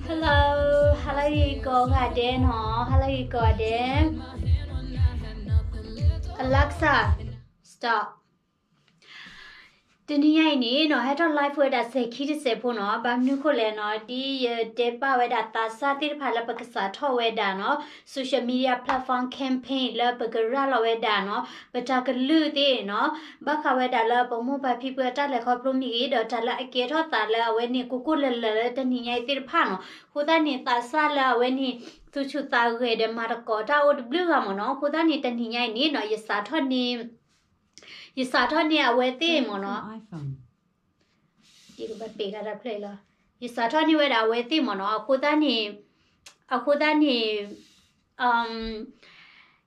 Hello, ဟါလၢဂ့ၤကိးဂၤဒဲးနီၤ, ဟါလၢဂ့ၤကိးဂၤဒဲး. Alexa, stop. တနံၤညါအံၤန့ၣ်နီၤ ဟဲထီၣ် live ဝဲဒၣ်စဲၤခံတစဲးဖိနီၤ, ဘၣ်မနုၤဃိလဲၣ်နီၤ, ဒ်ယတဲပာ်ဝဲဒၣ်သးစၢ်သ့ၣ်တဖၣ်လၢပကစးထီၣ်ဝဲဒၣ်နီၤ social media platform campaign လၢပကရၤလီၤဝဲဒၣ်နီၤ ပတၢ်ကလုၢ်သ့ၣ်နီၤ, ဘၣ်ဃးဝဲဒၣ်လၢပမိၢ်ပၢ်ဖံဖုအတၢ်လဲၤခီဖျိမ့ၢ်ဂ့ၤ, ဒီးတၢ်လၢအကဲထီၣ်သးလၢအဝဲန့ၣ်ကိးကိးလၢာ်လၢာ်လၢတနံၤညါအံၤသ့ၣ်တဖၣ်နီၤ, အဃိသတးန့ၣ် သးစၢ်လၢအဝဲန့ၣ် သူၣ်ဆူၣ်သးဂဲၤဒီးမၤသကိးတၢ်အိၣ်တဘျုးဂၤမ့ၢ်နီၤ, အဃိသတးန့ၣ် တနံၤညါအံၤန့ၣ်နီၤ ယစးထီၣ်န့ၣ် ယစးထီၣ်န့ၢ်အဝဲသ့ၣ်မ့ၢ်နီၤ, ယကဘၣ်ပ့ၤဂၤတၢ်ဖျၢၣ်လီၤ, ယစးထီၣ်န့ၢ်ဝဲဒၣ်အဝဲသ့ၣ်မ့ၢ်နီၤ, အဃိသတးန့ၣ်, အဃိသတးန့ၣ်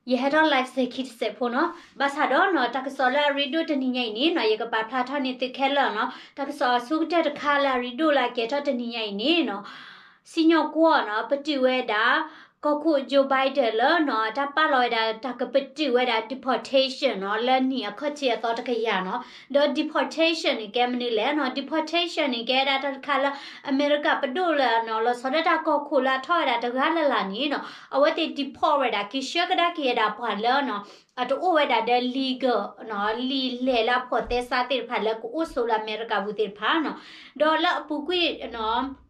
ယဟဲထီၣ် live စဲၤခံတစဲးဖိနီၤ, ဘၣ်ဆၣ်ဒီးနီၤ တၢ်ကစီၣ်လၢအရ့ဒိၣ်တနံၤညါအံၤန့ၣ်နီၤ ယကပာ်ဖျါထီၣ်န့ၢ်သုခဲလၢာ်နီၤ, တၢ်ကစီၣ်အဆိကတၢၢ်တခါလၢအရ့ဒိၣ်လၢအကဲထီၣ်တနံၤညါအံၤန့ၣ်နီၤ စံၣ်ညီၣ်ကွီၢ်နီၤ ပတုာ်ဝဲဒၣ် ကီၢ်ခိၣ် Joe Biden လၢနီၤ တၢ်ပာ်လီၤဝဲဒၣ် တၢ်ကပတုာ်ဝဲဒၣ် deportation နီၤ လၢနံၣ်အခီၣ်ထံးအသီတကယၤနီၤ, ဒီး deportation န့ၣ် ကဲမနုၤလဲၣ်နီၤ, deportation န့ၣ် ကဲဝဲဒၣ်တၢ်တခါလၢ အမဲရကၤပဒိၣ်လၢနီၤ လီၤဆီဒၣ်တၢ်ကီၢ်ခိၣ်လၢအထီၣ်ဝဲဒၣ်တဂၤလၢ်လၢ်န့ၣ်နီၤ အဝဲသ့ၣ် deport ဝဲဒၣ် က့ၤဆှၢကဒါက့ၤဝဲဒၣ်ပှၤလၢနီၤ အတအိၣ်ဝဲဒၣ်ဒီး legal နီၤ လံာ်လဲၢ်လၢအဖိးသဲစးသ့ၣ်တဖၣ်လၢကအိၣ်ဆိးလၢအမဲရကၤပူၤသ့ၣ်တဖၣ်နီၤ, ဒီးလၢအပူၤကွံာ်နီၤ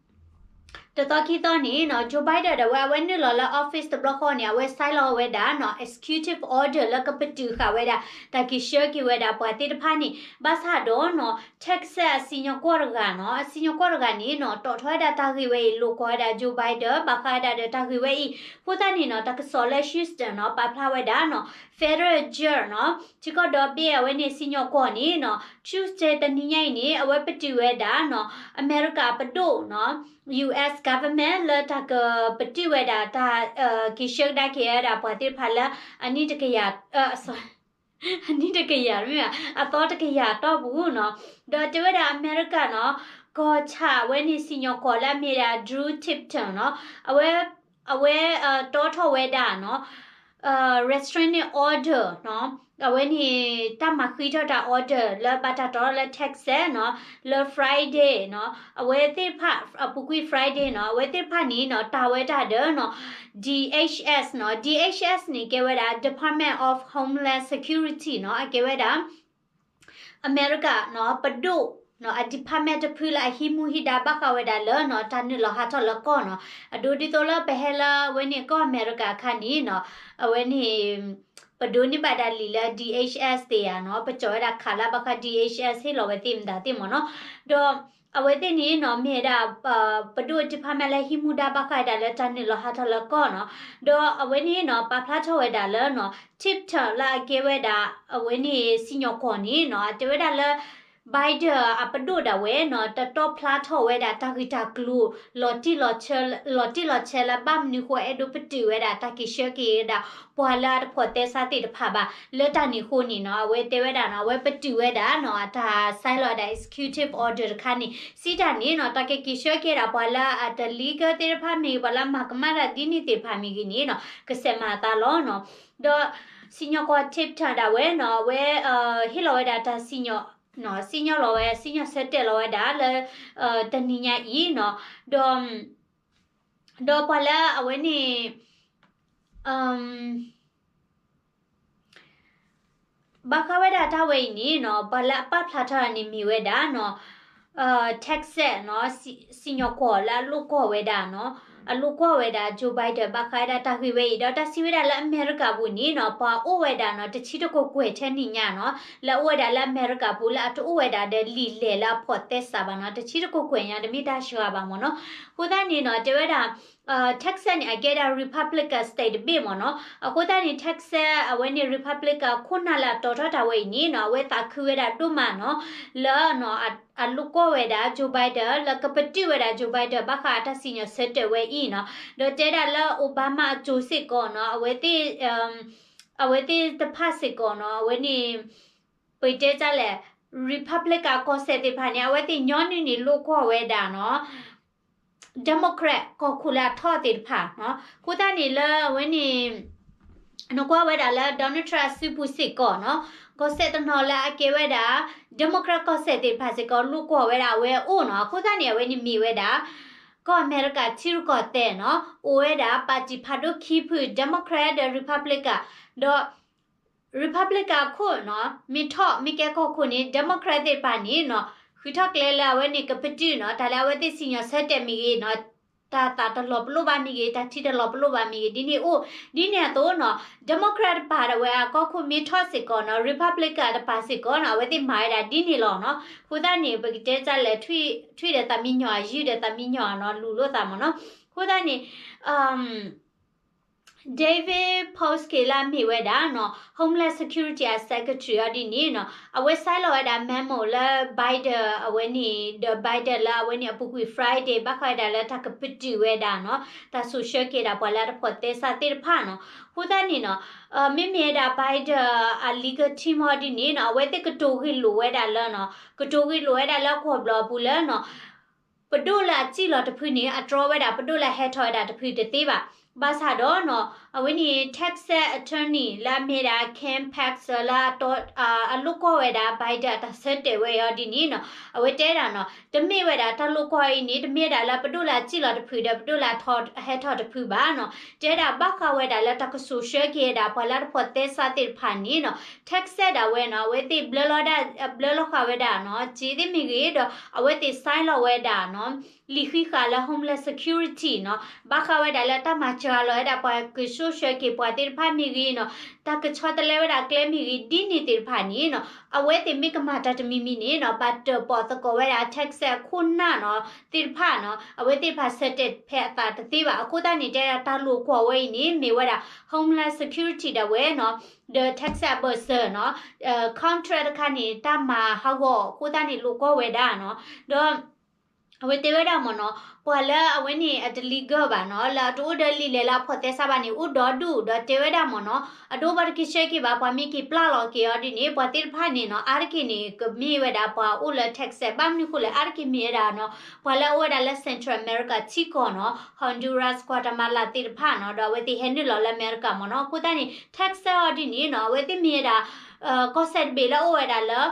တသီခံသီန့ၣ်နီၤ Joe Biden ဒီးဝဲ အဝဲနုာ်လီၤလၢ office တဘျီဃီန့ၣ် အဝဲ sign လီၤဝဲဒၣ်နီၤ executive order လၢကပတုာ်ဃာ်ဝဲဒၣ် တၢ်က့ၤဆှၢက့ၤဝဲဒၣ်ပှၤသ့ၣ်တဖၣ်န့ၣ် ဘၣ်ဆၣ်ဒီးနီၤ Texas အစံၣ်ညီၣ်ကွီၢ်တဂၤနီၤ အစံၣ်ညီၣ်ကွီၢ်တဂၤန့ၣ်နီၤ တီၣ်ထီၣ်ဝဲဒၣ်တၢ်ဂ့ၢ်ဝဲအံၤ လိာ်ကွီၢ်ဝဲဒၣ် Joe Biden ဘၣ်ဃးဝဲဒၣ်ဒီးတၢ်ဂ့ၢ်ဝဲအံၤ, အဃိသတးန့ၣ်နီၤ တၢ်ကစီၣ်လၢ Houston နီၤ ပာ်ဖျါဝဲဒၣ်နီၤ federal judge နီၤ ထံကီၢ်ဒီဘ့ၣ်အဝဲန့ၣ်စံၣ်ညီၣ်ကွီၢ်န့ၣ်နီၤ Tuesday တနံၤညါအံၤန့ၣ် အဝဲပတုာ်ဝဲဒၣ်နီၤ အမဲရကၤပဒိၣ်နီၤ U S government လၢတၢ်ကပတုာ်ဝဲဒၣ်တၢ် က့ၤဆှၢကဒါက့ၤဝဲဒၣ်ပှၤသ့ၣ်တဖၣ်လၢ အနံၣ်တကယၤ အနံၣ်တကယၤမ့ၢ်ဘၣ် အသီတကယၤတီၢ်ပူၤနီၤ, ဒီးတဲဝဲဒၣ်အမဲရကၤနီၤ ကီၢ်ဆၣ်အဝဲန့ၣ်စံၣ်ညီၣ်ကွီၢ်လၢအမ့ၢ်ဒၣ် Drew Tipton နီၤ အဝဲ အဝဲတီထီၣ်ဝဲဒၣ်နီၤ restraining order နီၤ အဝဲန့ၣ် တၢ်မၤဃံထီၣ်တၢ် order လၢဘၣ်တၢ်တီထီၣ်လၢ Texas နီၤ လၢ Friday နီၤ အဝဲသ့ၣ်တဖၣ် အပူၤကွံာ် Friday နီၤ အဝဲသ့ၣ်တဖၣ်န့ၣ်နီၤ တၢ်ဝဲတၢ်ဒီးနီၤ D H S နီၤ D H S န့ၣ် ကဲဝဲဒၣ် Department of Homeland Security နီၤ အကဲဝဲဒၣ် အမဲရကၤနီၤ ပဒိၣ်နီၤ အ department တဖုလၢအဟံးမူဟံးဒါဘၣ်ဃးဝဲဒၣ်လၢနီၤ တၢ်နုာ်လီၤဟးထီၣ်လၢကီၢ်နီၤ, အဒိဒ်သိးလၢပဟဲလၢအဝဲန့ၣ်ကီၢ်အမဲရကၤအခါန့ၣ်နီၤ, အဝဲန့ၣ် ပဒိးန့ၢ်ဘၣ်ဒၣ်လံာ်လၢ D H S သ့ဧါနီၤ, ပကၠီၤဝဲဒၣ်ခးလၢဘၣ်ဃး D H S ဟ့ၣ်လီၤဝဲသ့ၣ်မတၤသ့ၣ်မ့ၢ်နီၤ, ဒီး အဝဲသ့ၣ်န့ၣ်နီၤ မ့ၢ်ဝဲဒၣ် ပဒိၣ် department လၢဟံးမူဒါဘၣ်ဃးဝဲဒၣ်လၢတၢ်နုာ်လီၤဟးထီၣ်လၢကီၢ်နီၤ, ဒီးအဝဲန့ၣ်နီၤ ပာ်ဖျါထီၣ်ဝဲဒၣ်လၢနီၤ Tipton လၢအကဲဝဲဒၣ် အဝဲန့ၣ်စံၣ်ညီၣ်ကွီၢ်န့ၣ်နီၤ အတဲဝဲဒၣ်လၢ Biden အပဒိၣ်ဒၣ်ဝဲနီၤ တတီဖျါထီၣ်ဝဲဒၣ်တၢ်ဂ့ၢ်တၢ်ကျိၤ လီၤတံၢ်လီၤဆဲး လီၤတံၢ်လီၤဆဲးလၢဘၣ်မနုၤဃိအဲၣ်ဒိးပတုာ်ဝဲဒၣ် တၢ်က့ၤဆှၢက့ၤဝဲဒၣ် ပှၤလၢအတဖိးသဲစးသ့ၣ်တဖၣ်ဘၣ် လၢတၢ်န့ၣ်အဃိန့ၣ်နီၤ အဝဲတဲဝဲဒၣ်နီၤ အဝဲပတုာ်ဝဲဒၣ်နီၤ အတၢ် sign လီၤဝဲဒၣ် executive order တခါန့ၣ် စံးတၢ်န့ၣ်နီၤ တၢ်ကက့ၤဆှၢက့ၤဒၣ်ပှၤလၢအတ legal သ့ၣ်တဖၣ်မ့ၢ်ဂ့ၤ ပှၤလၢအမၤကမၣ်တၢ်ဒ်န့ၣ်သ့ၣ်တဖၣ်မ့ၢ်ဂ့ၤန့ၣ်နီၤ ကဆဲးမၤအသးလီၤနီၤ, ဒီးစံၣ်ညီၣ်ကွီၢ် Tipton ဒၣ်ဝဲနီၤ အဝဲ ဟ့ၣ်လီၤဝဲဒၣ်တၢ်စံၣ်ညီၣ် စံၣ်ညီၣ်လီၤဝဲ စံၣ်ညီၣ်ဆၢတဲာ်လီၤဝဲဒၣ်လၢ တနံၤညါအံၤနီၤ, ဒီး ဒီးပှၤလၢအဝဲန့ၣ် ဘၣ်ဃးဝဲဒၣ်တၢ်ဝဲအံၤန့ၣ်နီၤ ပှၤလၢအပာ်ဖျါထီၣ်တၢ်န့ၣ်မ့ၢ်ဝဲဒၣ်နီၤ Texas နီၤ စံၣ်ညီၣ်ကွီၢ်လၢအလိာ်ကွီၢ်ဝဲဒၣ်နီၤ အလိာ်ကွီၢ်ဝဲဒၣ် Joe Biden ဘၣ်ဃးဝဲဒၣ်တၢ်ဂ့ၢ်ဝဲအံၤ ဒီးတၢ်စံးဝဲဒၣ်လၢအမဲရကၤပူၤန့ၣ်နီၤ ပှၤအိၣ်ဝဲဒၣ်နီၤ တဆံတကကွဲၢ်ထဲနံၣ်ညါနီၤ လၢအအိၣ်ဝဲဒၣ်လၢအမဲရကၤပူၤလၢအတအိၣ်ဝဲဒၣ်ဒီးလံာ်လဲၢ်လၢအဖိးသဲစးဘၣ်နီၤ တဆံတကကွဲၢ်ညါ တမ့ၢ်တၢ်စှၤဘၣ်မ့ၢ်နီၤ, အဃိသတးန့ၣ်နီၤ တဲဝဲဒၣ် Texas န့ၣ် အကဲဒၣ် Republican state တဘ့ၣ်မ့ၢ်နီၤ, အဃိသတးန့ၣ် Texas အဝဲန့ၣ် Republican ခိၣ်နၢ်လၢအတီထီၣ်တၢ်ဝဲအံၤန့ၣ်နီၤ အဝဲသးခုဝဲဒၣ်ဒိၣ်မးနီၤ လၢနီၤ အလိာ်ကွီၢ်ဝဲဒၣ် Joe Biden လၢကပတုာ်ဝဲဒၣ် Joe Biden ဘၣ်ဃးအတၢ်စံၣ်ညီၣ်ဆၢတဲာ်ဝဲအံၤနီၤ, ဒီးတဲဒၣ်လၢ Obama အစိၤစ့ၢ်ကီးနီၤ အဝဲသ့ၣ် အဝဲသ့ၣ်တဖၣ်စ့ၢ်ကီးနီၤ အဝဲန့ၣ် ပတဲတၢ်လဲၣ် Republican ကီၢ်စဲၣ်သ့ၣ်တဖၣ်န့ၣ် အဝဲသ့ၣ်ညီနုၢ်န့ၣ်လိာ်ကွီၢ်ဝဲဒၣ်နီၤ Democrat ကီၢ်ခိၣ်လၢအထီၣ်သ့ၣ်တဖၣ်နီၤ, အဃိသတးန့ၣ်လၢအဝဲန့ၣ် နကွၢ်ဝဲဒၣ်လၢ Donald Trump အစုပူၤစ့ၢ်ကီးနီၤ, ကီၢ်စဲၣ်တနီၤလၢအကဲဝဲဒၣ် Democrat ကီၢ်စဲၣ်သ့ၣ်တဖၣ်စ့ၢ်ကီး လိာ်ကွီၢ်ဝဲဒၣ်အဝဲအအိၣ်နီၤ, အဃိသတးန့ၣ် အဝဲန့ၣ်မ့ၢ်ဝဲဒၣ် ကီၢ်အမဲရကၤထံရူၢ်ကီၢ်သဲးနီၤ အိၣ်ဝဲဒၣ် party ဖးဒိၣ်ခံဖု Democrat ဒီး Republican ဒီး Republican အခိၣ်နီၤ မ့ၢ်ထီၣ်မ့ၢ်ကဲကီၢ်ခိၣ်န့ၣ် Democrat သ့ၣ်တဖၣ်န့ၣ်နီၤ ဃုထီၣ်ကျဲလၢအဝဲန့ၣ်ကပတုာ်နီၤ တၢ်လၢအဝဲသ့ၣ်စံၣ်ညီၣ်ဆၢတဲာ်မ့ၢ်ဂ့ၤနီၤ တၢ်သးတလီၤပလိာ်ဘၣ်မ့ၢ်ဂ့ၤ တၢ်ထံတလီၤပလိာ်ဘၣ်မ့ၢ်ဂ့ၤ ဒ်န့ၣ်အိၣ် ဒ်န့ၣ်အသိးနီၤ Democrat တပၤဒၣ်ဝဲအကီၢ်ခိၣ်မ့ၢ်ထီၣ်စ့ၢ်ကီးနီၤ Republican တပၤစ့ၢ်ကီးနီၤ အဝဲသ့ၣ်မၤဝဲဒၣ်ဒ်န့ၣ်လီၤနီၤ အဃိသတးန့ၣ် ပကတဲတၢ်လဲၣ် ထွံၣ်ဒီးသးမံညီၤ ယုၢ်ဒီးသးမံညီၤနီၤ လူၤလိာ်သးမ့ၢ်နီၤ အဃိသတးန့ၣ် David Pawlowski လၢအမ့ၢ်ဝဲဒၣ်နီၤ Homeland Security အ Secretary အီၤဒ်န့ၣ်နီၤ အဝဲ sign လီၤဝဲဒၣ် memo လၢ Biden အဝဲန့ၣ် ဒီး Biden လၢအဝဲန့ၣ်အပူၤကွံာ် Friday ဘၣ်ဃးဝဲဒၣ်လၢတၢ်ကပတုာ်ဝဲဒၣ်နီၤ တၢ်စိာ်ဆှၢက့ၤဒၣ်ပှၤလၢအတဖိးသဲစးသ့ၣ်တဖၣ်နီၤ အဃိသတးန့ၣ်နီၤ မ့မ့ၢ်ဝဲဒၣ် Biden အ legal team အီၤဒ်န့ၣ်နီၤ အဝဲသ့ၣ်ကတိၤဂ့ၢ်လိာ်ဝဲဒၣ်လၢနီၤ ကတိၤဂ့ၢ်လိာ်ဝဲဒၣ်လၢကွီၢ်ဘျီအပူၤလၢနီၤ ပဒိၣ်လၢအစံၣ်လီၤတဖုန့ၣ် အတြီဝဲဒၣ် ပဒိၣ်လၢအဟဲထီၣ်ဝဲဒၣ်တဖုတသ့ဘၣ်. ဘၣ်ဆၣ်ဒီးနီၤ အဝဲန့ၣ် Texas attorney လၢအမ့ၢ်ဒၣ် Ken Paxton လၢအလိၣ်ကွီၢ်ဝဲဒၣ် Biden အတၢ်ဆၢတဲာ်ဝဲအံၤအီၤဒ်န့ၣ်နီၤ အဝဲတဲဒၣ်နီၤ တမ့ၢ်ဝဲဒၣ်တၢ်လိၣ်ကွီၢ်အံၤန့ၣ် တမ့ၢ်ဝဲဒၣ်လၢပဒိၣ်လၢအစံၣ်လီၤတဖုဒီး ပဒိၣ်လၢအဟဲထီၣ်တဖုဘၣ်နီၤ တဲဒၣ်ဘၣ်ဃးဝဲဒၣ်လၢတၢ်ကစိာ်ဆှၢက့ၤဝဲဒၣ် ပှၤလၢတဖိးသဲစးသ့ၣ်တဖၣ်န့ၣ်နီၤ Texas ဒၣ်ဝဲနီၤ အဝဲသ့ၣ်ဘျၢလီၤဒၣ် ဘျၢလီၤဃာ်ဝဲဒၣ်နီၤ စ့သ့ၣ်မ့ၢ်ဂ့ၤဒီး အဝဲသ့ၣ် sign လီၤဝဲဒၣ်နီၤ လံာ်ဃံးဃာ်လၢ Homeland Security နီၤ ဘၣ်ဃးဝဲဒၣ်လၢတၢ်မၤစှၤလီၤဝဲဒၣ် ပှၤကစိာ်ဆှၢက့ၤပှၤသ့ၣ်တဖၣ်မ့ၢ်ဂ့ၤနီၤ တၢ်ကဆီတလဲဝဲဒၣ်ကျဲမ့ၢ်ဂ့ၤ ဒ်န့ၣ်သ့ၣ်တဖၣ်န့ၣ်နီၤ အဝဲသ့ၣ်မ့ၢ်ကမၤတၢ်တမံၤမံၤန့ၣ်နီၤ ဘၣ်တၢၣ်ပီၣ်သကိးဝဲဒၣ် Texas ခိၣ်နၢ်နီၤ သ့ၣ်တဖၣ်နီၤ အဝဲသ့ၣ်တဖၣ်ဆၢတဲာ်ဖဲအသးတသ့ဘၣ်. အဃိသတးန့ၣ် တဲဒၣ်တၢ်လိၣ်ကွီၢ်ဝဲအံၤန့ၣ် မ့ၢ်ဝဲဒၣ် Homeland Security ဒၣ်ဝဲနီၤ ဒီး Texas အဘၢၣ်စၢၤနီၤ contract တခါန့ၣ် တၢ်မၤဟးဂီၤအဃိသတးန့ၣ် လိၣ်ကွီၢ်ဝဲဒၣ်နီၤ ဒီး အဝဲတဲဝဲဒၣ်မ့ၢ်နီၤ ပှၤလၢအဝဲန့ၣ်အတ legal ဘၣ်နီၤ လၢအတအိၣ်ဒီးလံာ်လဲၢ်လၢအဖိးသဲစးဘၣ်န့ၣ် အိၣ်ဒီဒူၣ် ဒီးတဲဝဲဒၣ်မ့ၢ်နီၤ အဒိပှၤတက့ၤဆှၢက့ၤဘၣ် ပှၤမ့ၢ်က့ၤပျၢ်လီၤက့ၤအီၤဒ်န့ၣ် ပှၤသ့ၣ်တဖၣ်န့ၣ်နီၤ အါတက့ၢ်န့ၣ် ကမ့ၢ်ဝဲဒၣ်ပှၤအိၣ်လၢ Texas ဘၣ်မနုၤဃိလဲၣ် အါတက့ၢ်မ့ၢ်ဝဲဒၣ်နီၤ ပှၤလၢအအိၣ်ဝဲဒၣ်လၢ Central America ထံကီၢ်နီၤ Honduras Guatemala သ့ၣ်တဖၣ်နီၤ ဒီးအဝဲသ့ၣ်ဟဲနုာ်လီၤလၢအမဲရကၤမ့ၢ်နီၤ အဃိသတးန့ၣ် Texas အီၤဒ်န့ၣ်နီၤ အဝဲသ့ၣ်မ့ၢ်ဝဲဒၣ် ကီၢ်စဲၣ်တဘ့ၣ်လၢအအိၣ်ဝဲဒၣ်လၢ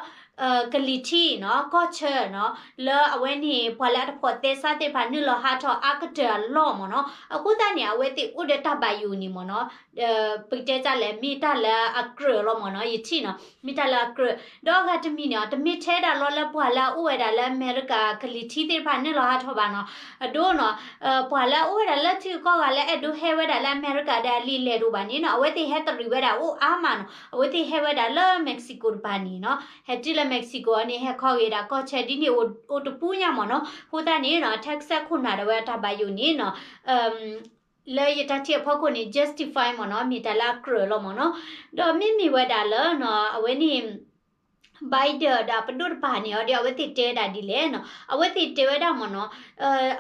ကလံၤထံးနီၤ ကီၢ်ဆၢနီၤ လၢအဝဲန့ၣ် ပှၤလၢအတဖိးသဲစးသ့ၣ်တဖၣ်နုာ်လီၤဟးထီၣ်အါကတၢၢ်အလီၢ်မ့ၢ်နီၤ အဃိသတးန့ၣ် အဝဲသ့ၣ်အိၣ်ဒီးတၢ်ဘၣ်ယိၣ်န့ၣ်မ့ၢ်နီၤ ပကတဲတၢ်လဲၣ် မ့ၢ်တၢ်လၢအကြၢးလီၤမ့ၢ်နီၤ ယထံၣ်နီၤ မ့ၢ်တၢ်လၢအကြၢး ဒီးအဂၤတမံၤန့ၣ် တမ့ၢ်ထဲဒၣ်လီၤလၢပှၤလၢအအိၣ်ဝဲဒၣ်လၢအမဲရကၤကလံၤထံးသ့ၣ်တဖၣ်နုာ်လီၤဟးထီၣ်ဘၣ်နီၤ အဒိနီၤ ပှၤလၢအအိၣ်ဝဲဒၣ်လၢထံဂုၤကီၢ်ဂၤလၢအဲၣ်ဒိးဟဲဝဲဒၣ်လၢအမဲရကၤဒီးအလံာ်လဲၢ်ဒိၣ်ဘၣ်န့ၣ်နီၤ အဝဲသ့ၣ်ဟဲတရံးဝဲဒၣ်အိၣ်အါမးနီၤ အဝဲသ့ၣ်ဟဲဝဲဒၣ်လၢ Mexico တပၤန့ၣ်နီၤ ဟဲတုၤလၢ Mexico အီၤန့ၣ် ဟဲခီဂ့ၤဒၣ်ကီၢ်ဆၢဒ်န့ၣ်အိၣ်တပူၤညါမ့ၢ်နီၤ အဃိသတးန့ၣ်နီၤ Texas ခိၣ်နၢ်ဒၣ်ဝဲအတၢ်ဘၣ်ယိၣ်န့ၣ်နီၤ လၢယတၢ်ထံၣ်အဖီခိၣ်န့ၣ် justify မ့ၢ်နီၤ မ့ၢ်တၢ်လၢအကြၢးလီၤမ့ၢ်နီၤ ဒီးမ့မ့ၢ်ဝဲဒၣ်လၢနီၤ အဝဲန့ၣ် Biden ဒီးပဒိၣ်တပၤန့ၣ်အီၤဒီး အဝဲသ့ၣ်တဲဝဲဒၣ်ဒ်လဲၣ်နီၤ အဝဲသ့ၣ်တဲဝဲဒၣ်မ့ၢ်နီၤ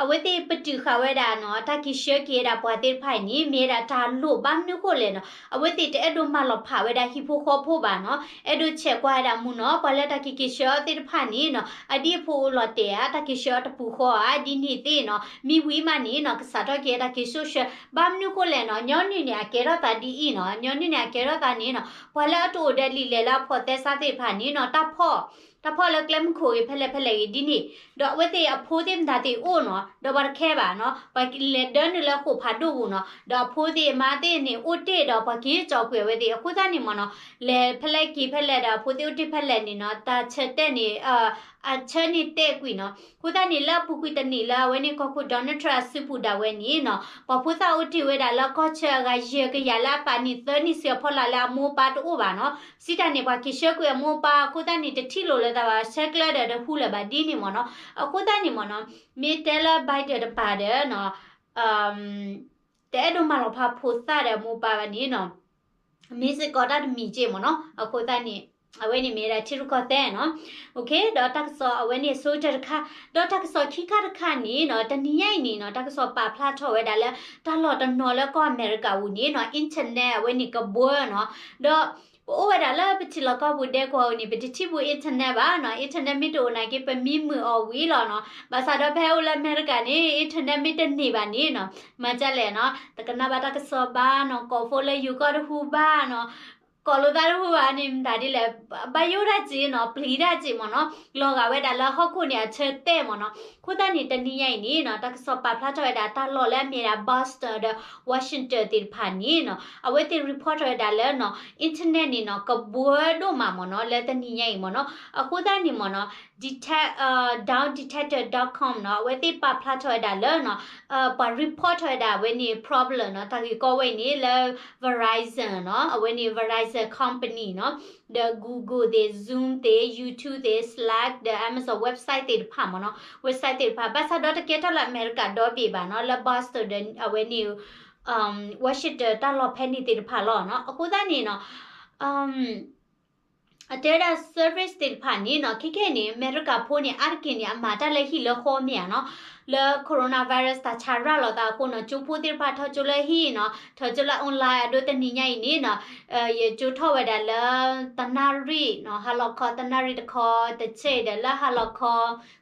အဝဲသ့ၣ်ပတုာ်ဃာ်ဝဲဒၣ်နီၤ တၢ်က့ၤဆှၢက့ၤဝဲဒၣ်ပှၤသ့ၣ်တဖၣ်အံၤန့ၣ် မ့ၢ်ဝဲဒၣ်တၢ်လိၣ်ဘၣ်မနုၤဃိလဲၣ်နီၤ အဝဲသ့ၣ်တအဲၣ်ဒိးမၤလီၤဖးဝဲဒၣ်ဟံၣ်ဖိဃီဖိဘၣ်နီၤ အဲၣ်ဒိးဆဲးကွၢ်ဝဲဒၣ်မ့ၢ်နီၤ ပှၤလၢတၢ်က့ၤက့ၤဆှၢအီၤသ့ၣ်တဖၣ်န့ၣ်နီၤ အဒ်အဖိအိၣ်လီၤတဲာ်ဧါ တၢ်က့ၤဆှၢအီၤတပူၤဃီဧါ ဒ်န့ၣ်သ့ၣ်နီၤ မ့ၢ်ဝံၤမးန့ၣ်နီၤ ကစးထီၣ်က့ၤတၢ်က့ၤစိာ်ဆှၢ ဘၣ်မနုၤဃိလဲၣ်နီၤ ညီနုၢ်န့ၣ် အကဲထီၣ်သးဒ်အံၤနီၤ ညီနုၢ်န့ၣ် အကဲထီၣ်သးန့ၣ်နီၤ ပှၤလၢအတအိၣ်ဒီးလံာ်လဲၢ်လၢအဖိးသဲစးသ့ၣ်တဖၣ်န့ၣ်နီၤ တၢ်ဖီၣ် တၢ်ဖီၣ်လၢကျဲမုၢ်ခိၣ်ဂ့ၤဖဲလဲၣ်ဖဲလဲၣ်ဂ့ၤဒ်န့ၣ် ဒီးအဝဲသ့ၣ်အဖိသ့ၣ်မတၤသ့ၣ်အိၣ်နီၤ ဒီးပှၤတခဲဘၣ်နီၤ ပှၤလဲၤဒၢနုာ်လၢဃိာ်ဖးဒိၣ်ပူၤနီၤ ဒီးအဖိသ့ၣ်အမါသ့ၣ်န့ၣ် အိၣ်တ့ၢ်ဒီးပှၤက့ၤကၠီၤကွံာ်အဝဲသ့ၣ် အဃိသတးန့ၣ်မ့ၢ်နီၤ လဲၤဖဲလဲၣ်က့ၤဖဲလဲၣ်ဒီးအဖိသ့ၣ်အိၣ်တ့ၢ်ဖဲလဲၣ်န့ၣ်နီၤ တၢ်ဆၢတဲာ်န့ၣ် အဆၢန့ၣ်တဲာ်ကွံာ်နီၤ အဃိသတးန့ၣ် လၢအပူၤကွံာ်တနံၣ်လၢအဝဲန့ၣ် ကီၢ်ခိၣ် Donald Trump အစုပူၤဒၣ်ဝဲန့ၣ်နီၤ ပှၤဖိသၣ်အိၣ်တ့ၢ်ဝဲဒၣ်လၢကီၢ်ဆၢအဂၤယဲၢ်ကယၤလၢအသးနံၣ်သၢနံၣ်ဆံးအဖီလာ်လၢအမိၢ်အပၢ်တအိၣ်ဘၣ်နီၤ စံးတၢ်န့ၣ် ပှၤက့ၤဆှၢကွံာ်အမိၢ်အပၢ် အဃိသတးန့ၣ် တထံၣ်လိာ်လၢၤသးဘၣ် ဆဲးကျၢဒီးတဟူလၢၤဘၣ်ဒ်န့ၣ်မ့ၢ်နီၤ အဃိသတးန့ၣ်မ့ၢ်နီၤ မ့ၢ်တဲလၢ Biden တပၤဒီးနီၤ တအဲၣ်ဒိးမၤလီၤဖးဖိသၣ်ဒီးမိၢ်ပၢ်ဘၣ်န့ၣ်နီၤ မ့ၢ်စ့ၢ်ကီးတၢ်တမံၤက့ၢ်မ့ၢ်နီၤ အဃိသတးန့ၣ် အဝဲန့ၣ်မ့ၢ်ဒၣ်ထံရူၢ်ကီၢ်သဲးနီၤ ဒီးတၢ်ကစီၣ်အဝဲန့ၣ်အဆိကတၢၢ်တခါ ဒီးတၢ်ကစီၣ်ခံခါတခါန့ၣ်နီၤ တနံၤညါအံၤန့ၣ်နီၤ တၢ်ကစီၣ်ပာ်ဖျါထီၣ်ဝဲဒၣ်လၢ တၢ်လီၢ်တနီၤလၢကီၢ်အမဲရကၤပူၤန့ၣ်နီၤ internet အဝဲန့ၣ်ကဘှၢနီၤ ဒီး ပအိၣ်ဝဲဒၣ်လၢပထံလီၢ်ကီၢ်ပူၤဒဲကဝီၤပူၤန့ၣ် ပတထံၣ်ဘူး internet ဘၣ်နီၤ internet မ့ၢ်တအိၣ်နာ်က့ ပမံမုာ်အီၤဝံၤလီၤနီၤ ဘၣ်ဆၣ်ဒီးဖဲအိၣ်လၢအမဲရကၤန့ၣ် internet မ့ၢ်တန့ၢ်ဘၣ်န့ၣ်နီၤ မၤဒ်လဲၣ်နီၤ တကနၣ်ဘၣ်တၢ်ကစီၣ်ဘၣ်နီၤ ကိးဖိလၢယိၤကီၢ်တဟူဘၣ်နီၤ ကိးလိာ်သးတအိၣ်ဘၣ်န့ၣ် မတၤဒ်လဲၣ်, ဘၣ်ယိၣ်တၢ်စ့ၢ်နီၤ, ပျံၤတၢ်စ့ၢ်မ့ၢ်နီၤ, လီၤဂာ်ဝဲဒၣ်လၢဟီၣ်ခိၣ်န့ၣ်အဆၢတဲာ်မ့ၢ်နီၤ. အဃိသတးန့ၣ် တနံၤညါအံၤန့ၣ်နီၤ တၢ်ကစီၣ်ပာ်ဖျါထီၣ်ဝဲဒၣ်တၢ်လီၢ်လၢအမ့ၢ်ဒၣ် Boston ဒီး Washington သ့ၣ်တဖၣ်န့ၣ်နီၤ အဝဲသ့ၣ် report ထီၣ်ဝဲဒၣ်လၢနီၤ internet န့ၣ်နီၤ ကဘှၢဒိၣ်မးမ့ၢ်နီၤ လၢတနံၤညါအံၤမ့ၢ်နီၤ. အဃိသတးန့ၣ်မ့ၢ်နီၤ detect အ down detector dot com နီၤ အဝဲသ့ၣ်ပာ်ဖျါထီၣ်ဝဲဒၣ်လၢနီၤ ပှၤ report ထီၣ်ဝဲဒၣ်အဝဲန့ၣ် problem နီၤ တၢ်ဂ့ၢ်ကီဝဲအံၤန့ၣ်လၢ Verizon နီၤ အဝဲန့ၣ် Verizon company နီၤ ဒီး Google သ့ၣ် Zoom သ့ၣ် YouTube သ့ၣ် Slack ဒီး Amazon website သ့ၣ်တဖၣ်မ့ၢ်နီၤ website သ့ၣ်တဖၣ် ဘၣ်ဆၣ်ဒီးတကဲထီၣ်လၢအမဲရကၤဒီဘ့ၣ်ဘၣ်နီၤ လၢ Boston ဒီးအဝဲန့ၣ် Washington တၢ်လီၢ်ဖဲန့ၣ်သ့ၣ်တဖၣ်လီၤနီၤ. အဃိသတးန့ၣ်နီၤ အတဲဝဲဒၣ် service သ့ၣ်တဖၣ်န့ၣ်နီၤ ခဲခဲအံၤန့ၣ် အမဲရကၤဖိန့ၣ် အါတက့ၢ်န့ၣ် အမၤတၢ်လၢဟံၣ်လၢဃီမ့ၢ်ဧါနီၤ, လၢ coronavirus တၢ်ဆါရၤလီၤသးအဃိနီၤ ကၠိဖိသ့ၣ်တဖၣ်ထီၣ်ကၠိလၢဟံၣ်နီၤ ထီၣ်ကၠိလၢ online အဒိတနံၤညါအံၤန့ၣ်နီၤ ယကၠိထီၣ်ဝဲဒၣ်လၢ တနၣ်ရံၣ်နီၤ ဟါလီၤခီ တနၣ်ရံၣ်တခီတဆဲးဒီးလၢဟါလီၤခီ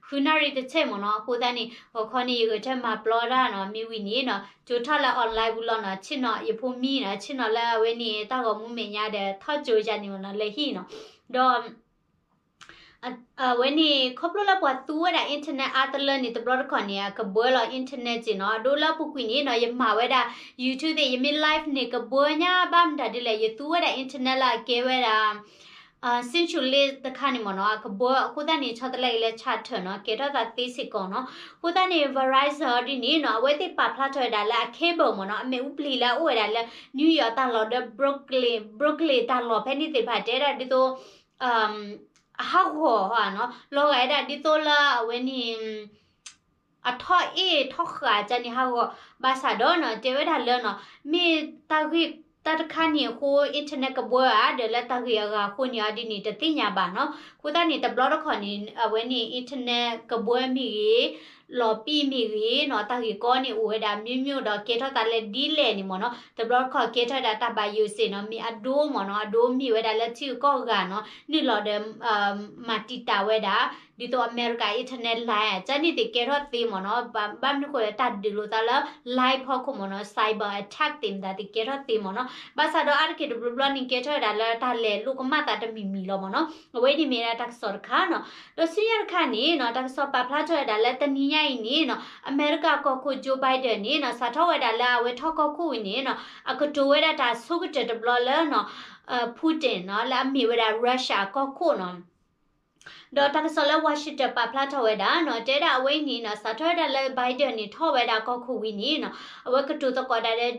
ဃုနၣ်ရံၣ်တဆဲးမ့ၢ်နီၤ. အဃိသတးန့ၣ် ဂီၤခီန့ၣ် ယဂဲၤဆၢထၢၣ်မၤပျီတၢ်နီၤ မ့ၢ်ဝံၤန့ၣ်နီၤ ကၠိထီၣ်လၢ online ပူၤလီၤနီၤ ဆ့ၣ်နီၤ ယဖိမံနီၤ ဆ့ၣ်နီၤလၢအဝဲန့ၣ် တၢ်ဂီၤမူမဲာ်ညါဒီး ထီၣ်ကၠိယၤန့ၣ်မ့ၢ်နီၤ လၢဟံၣ်နီၤ ဒီး အဝဲန့ၣ် ခီဖျိလၢပှၤသူဝဲဒၣ် internet အါတလၢန့ၣ် တဘျီတခီၣ်န့ၣ် အကဘှၢလီၤ internet စ့ၢ်နီၤ အဒိလၢအပူၤကွံာ်န့ၣ်နီၤ ယမၤဝဲဒၣ် YouTube သ့ၣ် ယမ့ၢ် live န့ၣ် ကဘှၢညါဘၣ်မတၤဒ်လဲၣ် ယသူဝဲဒၣ် internet လၢအကဲဝဲဒၣ် Centrelink တခါန့ၣ်မ့ၢ်နီၤ အကဘှၢအဃိသတးန့ၣ် ဆီတလဲအံၤလၢ Charter နီၤ ကဲထီၣ်သးသ့စ့ၢ်ကီးနီၤ. အဃိသတးန့ၣ် Verizon ဒ်န့ၣ်နီၤ အဝဲသ့ၣ်ပာ်ဖျါထီၣ်ဝဲဒၣ်လၢအ cable မ့ၢ်နီၤ အမ့ၣ်အူပျံၤလၢအအိၣ်ဝဲဒၣ်လၢ New York တၢ်လီၢ်ဒီး Brooklyn Brooklyn တၢ်လီၢ်ဖဲန့ၣ်သ့ၣ်တဖၣ် တဲဒၣ်ဒ်သိး အဟးဂီၤနီၤ လီၤဂာ်ဝဲဒၣ်ဒ်သိးလၢအဝဲန့ၣ် အထီၣ်အ့ၣ်ထီၣ်ဃာ်ကန့ၣ်ဟးဂီၤ ဘၣ်ဆၣ်ဒီးနီၤ တဲဝဲဒၣ်လၢနီၤ မ့ၢ်တၢ်ဂ့ၢ်တၢ်တခါန့ၣ်အဃိ internet ကဘှၢဧါ ဒီးလၢတၢ်ဂ့ၢ်အဂၤအဃိန့ၣ်အီၤဒ်န့ၣ် တသ့ၣ်ညါဘၣ်နီၤ. အဃိသတးန့ၣ် တဘျီတခီၣ်န့ၣ် အဝဲန့ၣ် internet ကဘှၢမ့ၢ်ဂ့ၤ လီၤပံာ်မ့ၢ်ဂ့ၤနီၤ တၢ်ဂ့ၢ်ကီန့ၣ်အိၣ်ဝဲဒၣ် မျိုးမျိုး ဒီးကဲထီၣ်သးလၢဒ်လဲၣ်န့ၣ်မ့ၢ်နီၤ တဘျီတခီၣ်ကဲထီၣ်ဝဲဒၣ်တၢ်ဘၣ်ယိၣ်စ့ၢ်နီၤ မ့ၢ်အဒိမ့ၢ်နီၤ အဒိမ့ၢ်ဝဲဒၣ်လၢထံဂုၤကီၢ်ဂၤနီၤ နုာ်လီၤဒီး မၤတံာ်တာ်ဝဲဒၣ် ဒ်သိးအမဲရကၤ internet line ကန့ၣ်သ့ၣ်ကဲထီၣ်သ့မ့ၢ်နီၤ ဘၣ်မနုၤဃိလၢတၢ်ဒုးလိာ်သးလၢ line ဖီခိၣ်မ့ၢ်နီၤ cyber attack သ့ၣ်မတၤသ့ၣ်ကဲထီၣ်သ့မ့ၢ်နီၤ ဘၣ်ဆၣ်ဒီးအါတက့ၢ်တဘျီဘျီန့ၣ် ကဲထီၣ်ဝဲဒၣ်လၢတၢ်လဲၤလိာ်ကမၣ်သးတမံၤမံၤလီၤမ့ၢ်နီၤ အဝဲန့ၣ်မ့ၢ်ဒၣ်တၢ်ကစီၣ်တခါနီၤ ဒီးဆူညါတခါန့ၣ်နီၤ တၢ်ကစီၣ်ပာ်ဖျါထီၣ်ဝဲဒၣ်လၢတနံၤညါအံၤန့ၣ်နီၤ အမဲရကၤကီၢ်ခိၣ် Joe Biden န့ၣ်နီၤ စးထီၣ်ဝဲဒၣ်လၢအဝဲထီၣ်ကီၢ်ခိၣ်ဝံၤန့ၣ်နီၤ အကတိၤဝဲဒၣ်တၢ်ဆိကတၢၢ်တဘျီလၢနီၤ Putin နီၤ လၢအမ့ၢ်ဝဲဒၣ် Russia ကီၢ်ခိၣ်နီၤ ဒီးတၢ်ကစီၣ်လၢ Washington ပာ်ဖျါထီၣ်ဝဲဒၣ်နီၤ တဲဒၣ်အဝဲအံၤန့ၣ်နီၤ စးထီၣ်ဝဲဒၣ်လၢ Biden န့ၣ်ထီၣ်ဝဲဒၣ်ကီၢ်ခိၣ်ဝံၤန့ၣ်နီၤ အဝဲကတိၤသကိးဒၣ်လၢ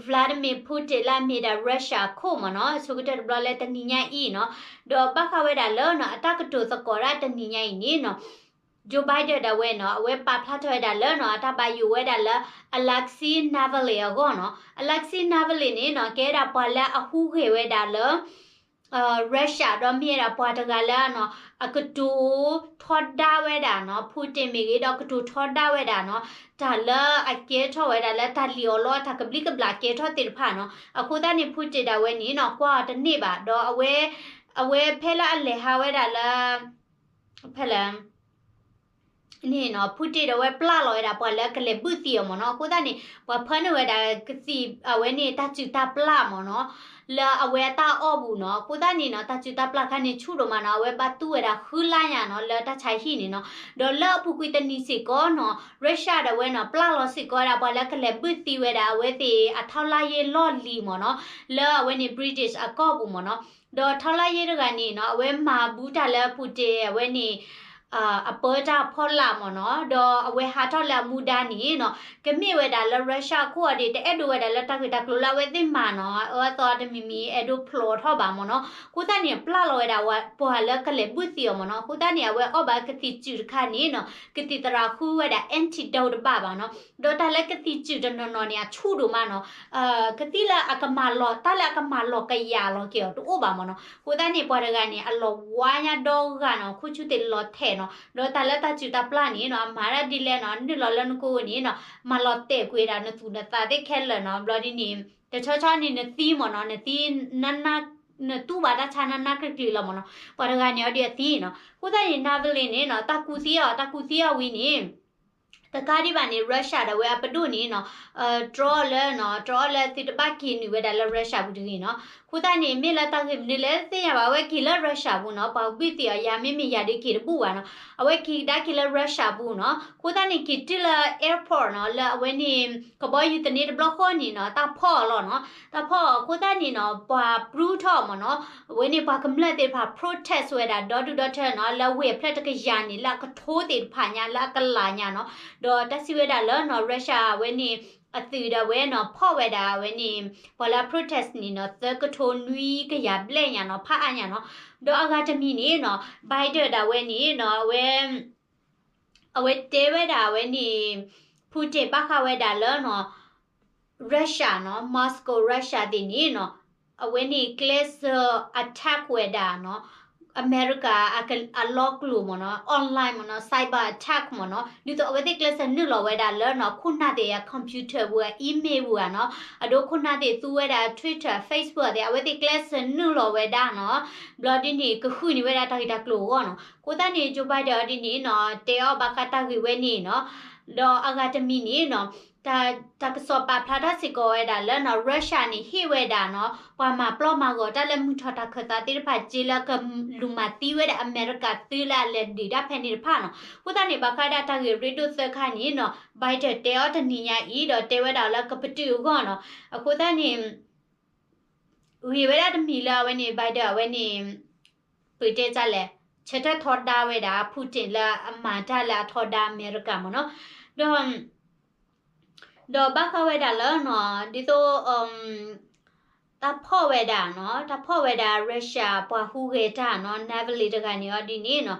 Vladimir Putin လၢအမ့ၢ်ဒၣ် Russia ခိၣ်မ့ၢ်နီၤ ဆိကတၢၢ်တဘျီလၢတနံၤညါအံၤနီၤ ဒီးဘၣ်ဃးဝဲဒၣ်လၢနီၤ အတၢ်ကတိၤသကိးဒၣ်တနံၤညါအံၤန့ၣ်နီၤ Joe Biden ဒၣ်ဝဲနီၤ အဝဲပာ်ဖျါထီၣ်ဝဲဒၣ်လၢနီၤ အတၢ်ဘၣ်ယိၣ်ဝဲဒၣ်လၢ Alexei Navalny အဂီၢ်နီၤ Alexei Navalny န့ၣ်နီၤ ကဲဒၣ်ပှၤလၢအဟူးဂဲၤဝဲဒၣ်လၢ Russia ဒီးမ့ၢ်ဝဲဒၣ်ပှၤတဂၤလၢနီၤ အကတိၤထီဒါဝဲဒၣ်နီၤ Putin မ့ၢ်ဂ့ၤ ဒီးကတိၤထီဒါဝဲဒၣ်နီၤ တၢ်လၢအကဲထီၣ်ဝဲဒၣ်လၢတၢ်လံၣ်အီၣ်လီအီၤ တၢ်ကဘျံးကဘျၣ်ကဲထီၣ်သ့ၣ်တဖၣ်နီၤ အဃိသတးန့ၣ် Putin ဒၣ်ဝဲန့ၣ်နီၤ ကွၢ်အီၤတန့ၢ်ဘၣ် ဒီးအဝဲ အဝဲဖဲလၢအလဲၤဟးဝဲဒၣ်လၢ ဖဲလဲၣ် န့ၣ်နီၤ Putin ဒၣ်ဝဲပျၢ်လီၤဝဲဒၣ်ပှၤလၢကလဲၤဘုၣ်သံအီၤမ့ၢ်နီၤ အဃိသတးန့ၣ် ပှၤဖၢနုာ်ဝဲဒၣ်ကသံၣ်အဝဲန့ၣ် တၢ်စုၣ်တၢ်ပျၢ်မ့ၢ်နီၤ လၢအဝဲအတၢ်အီၣ်ပူၤနီၤ အဃိသတးန့ၣ်နီၤ တၢ်စုၣ်တၢ်ပျၢ်ခါန့ၣ်ဆူၣ်ဒိၣ်မးနီၤ အဝဲဘၣ်တူၢ်ဝဲဒၣ်ဃုလါညါနီၤ လၢတၢ်ဆါဟံၣ်န့ၣ်နီၤ ဒီးလၢအပူၤကွံာ်တနံၤစ့ၢ်ကီးနီၤ Russia ဒၣ်ဝဲနီၤ ပျၢ်လီၤစ့ၢ်ကီးဝဲဒၣ်ပှၤလၢကလဲၤဘုၣ်သံဝဲဒၣ်အဝဲသ့ၣ်အထီလါယ့လီၢ်လံၤမ့ၢ်နီၤ လၢအဝဲန့ၣ် British အကီၢ်ပူၤမ့ၢ်နီၤ ဒီးထီလါယ့တဂၤန့ၣ်နီၤ အဝဲမၤဘူးတၢ်လၢ Putin အဝဲန့ၣ် အပၢတၢ်ဖီလာ်မ့ၢ်နီၤ ဒီးအဝဲဟးထီၣ်လၢအမူဒါန့ၣ်နီၤ ကမ့ၢ်ဝဲဒၣ်လၢ Russia အခိၣ်အီၤဒီး တအဲၣ်ဒိးဝဲဒၣ်လၢတၢ်ဂ့ၢ်တၢ်ကျိၤလၢအဝဲသ့ၣ်မၤနီၤ အအၢသီတမံၤမံၤ အဲၣ်ဒိးဖျိးထီၣ်ဘၣ်မ့ၢ်နီၤ အဃိသတးန့ၣ် ပျၢ်လီၤဝဲဒၣ်ပှၤလၢကလဲၤဘုၣ်သံအီၤမ့ၢ်နီၤ အဃိသတးန့ၣ် အဝဲအီၣ်ဘၣ်ကသံၣ်စုၣ်တခါန့ၣ်နီၤ ကသံၣ်သရၣ်ဃုဝဲဒၣ် antidote တဘၣ်ဘၣ်နီၤ ဒီးတၢ်လၢကသံၣ်စုၣ်တနီၤနီၤန့ၣ် အဆူၣ်ဒိၣ်မးနီၤ ကသံၣ်လၢအကမၤလီၤ တၢ်လၢအကမၤလီၤကယာ်လီၤက့ၤအီၤတအိၣ်ဘၣ်မ့ၢ်နီၤ အဃိသတးန့ၣ် ပှၤတဂၤန့ၣ် အလီၤဝါညါဒီဂၤနီၤ ခိၣ်ဆူၣ်သ့ၣ်လီၤထဲးနီၤ ဒီးတၢ်လၢတၢ်စုၣ်တၢ်ပျၢ်န့ၣ်နီၤ အမၤဒၣ်ဒ်လဲၣ်နီၤ နုာ်လီၤလၢနကိၣ်န့ၣ်နီၤ မၤလီၤတဲာ်ကွံာ်ဒၣ်နသူၣ်နသးသ့ၣ်ခဲလၢာ်နီၤ ဘျီဒ်န့ၣ် တဆီဆီန့ၣ်နသံမ့ၢ်နီၤ နသံ နတူၢ်ဘၣ်တၢ်ဆါနနါကလုာ်ကလုာ်လီၤမ့ၢ်နီၤ ပှၤတဂၤန့ၣ်အီၤဒီးအသံနီၤ အဃိသတးန့ၣ် Navalny န့ၣ်နီၤ တၢ်ကူၣ်သံအီၤ တၢ်ကူၣ်သံအီၤဝံၤန့ၣ် တကးဒံးဘၣ်န့ၣ် Russia ဒီးဝဲအပဒိၣ်န့ၣ်နီၤ, တြီအီၤလၢနီၤ, တြီအီၤလၢသုတဘၣ်က့ၤနုာ်ဝဲဒၣ်လၢ Russia ပူၤတဂ့ၤနီၤ. အဃိသတးန့ၣ် မ့ၢ်လၢတၢ်ဂ့ၢ်မနုၤလဲၣ်တသ့ၣ်ညါဘၣ်, အဝဲက့ၤလၢ Russia ပူၤနီၤ, ပှၤဘုၣ်သံအီၤယၤမ့မ့ၢ်ယၤဒုးက့ၤတဘူၣ်ဘၣ်နီၤ. အဝဲက့ၤကဒါက့ၤလၢ Russia ပူၤနီၤ. အဃိသတးန့ၣ် က့ၤတုၤလၢ airport နီၤ, လၢအဝဲန့ၣ် ကဘီယူၤသန့တဘျီဃီန့ၣ်နီၤ, တၢ်ဖီၣ်အီၤလီၤနီၤ. တၢ်ဖီၣ်အီၤအဃိသတးန့ၣ်နီၤ, ပှၤပြူထီၣ်မ့ၢ်နီၤ, အဝဲန့ၣ်ပှၤကမျၢၢ်သ့ၣ်တဖၣ် protest ဝဲဒၣ်ဒီဒူၣ်ဒီထၢနီၤ, လၢဝ့ၢ်အဖျၢၣ်တကယၤန့ၣ် လၢအကထိသ့ၣ်တဖၣ်ညါ လၢအကလးညါနီၤ. ဒီးတၢ်စံးဝဲဒၣ်လၢနီၤ, Russia အဝဲန့ၣ် အသုးဒီးဝဲနီၤ, ဖီၣ်ဝဲဒၣ်အဝဲန့ၣ် ပှၤလၢအ protest န့ၣ်နီၤ, သၢကထိနွံကယၤဘျဲၣ်ညါနီၤ, ဖးအါညါနီၤ. ဒီးအဂၤတမံၤန့ၣ်နီၤ, Biden ဒၣ်ဝဲန့ၣ်နီၤ, အဝဲ အဝဲတဲဝဲဒၣ်အဝဲန့ၣ် Putin ဘၣ်ဃးဝဲဒၣ်လၢနီၤ, Russia နီၤ, Moscow Russia သ့ၣ်န့ၣ်နီၤ, အဝဲန့ၣ်ကျဲးစၢး attack ဝဲဒၣ်နီၤ, အမဲရကၤအလီၢ်ကျိၤမ့ၢ်နီၤ, online မ့ၢ်နီၤ, cyber attack မ့ၢ်နီၤ, ဒ်သိးအဝဲသ့ၣ်ကျဲးစၢးနုာ်လီၤဝဲဒၣ်လၢနီၤ, ခိၣ်နၢ်သ့ၣ်အ computer ပူၤ email ပူၤဧါနီၤ, အဒိခိၣ်နၢ်သ့ၣ်သူဝဲဒၣ် Twitter, Facebook သ့ၣ် အဝဲသ့ၣ်ကျဲးစၢးနုာ်လီၤဝဲဒၣ်နီၤ, ဘျီဒ်န့ၣ် ကဃုန့ၢ်ဝဲဒၣ်တၢ်ဂ့ၢ်တၢ်ကျိၤအဂီၢ်နီၤ. အဃိသတးန့ၣ် Joe Biden အီၤဒ်န့ၣ်နီၤ, တဲအီၤဘၣ်ဃးတၢ်ဂ့ၢ်ဝဲန့ၣ်နီၤ, ဒီးအဂၤတမံၤန့ၣ်နီၤ, တၢ်ကစီၣ်ပာ်ဖျါထီၣ်စ့ၢ်ကီးဝဲဒၣ်လၢနီၤ, Russia န့ၣ် ဟ့ၣ်ဝဲဒၣ်နီၤ, ပှၤမၤပျီမၤဂီၤတၢ်လၢမုၢ်ထီၣ်တၢ်ခၢၣ်သးသ့ၣ်တဖၣ် က့လၢကလူၤမၤသံဝဲဒၣ်အမဲရကၤသုးလၢအလဲၤဒုးတၢ်ဖဲန့ၣ်တဖၣ်နီၤ. အဃိသတးန့ၣ် ဘၣ်ဃးဒၣ်တၢ်ဂ့ၢ်ရ့ဒိၣ်သၢခါန့ၣ်နီၤ, Biden တဲအီၤတနံၤညါအံၤ ဒီးတဲဝဲဒၣ်လၢကပတုာ်အဂီၢ်နီၤ. အဃိသတးန့ၣ် ဂ့ၤဝဲဒၣ်တမံၤလၢအဝဲန့ၣ် Biden အဝဲန့ၣ် ပတဲတၢ်လဲၣ်, ဆၢထၢၣ်ထီဒါဝဲဒၣ် Putin လၢအမၤတၢ်လၢအထီဒါအမဲရကၤမ့ၢ်နီၤ. ဒီး ဒီးဘၣ်ဃးဝဲဒၣ်လၢနီၤ, ဒ်သိး တၢ်ဖီၣ်ဝဲဒၣ်နီၤ, တၢ်ဖီၣ်ဝဲဒၣ် Russia ပှၤဟူးဂဲၤတၢ်နီၤ, Navalny တဂၤန့ၣ်အီၤဒ်န့ၣ်နီၤ,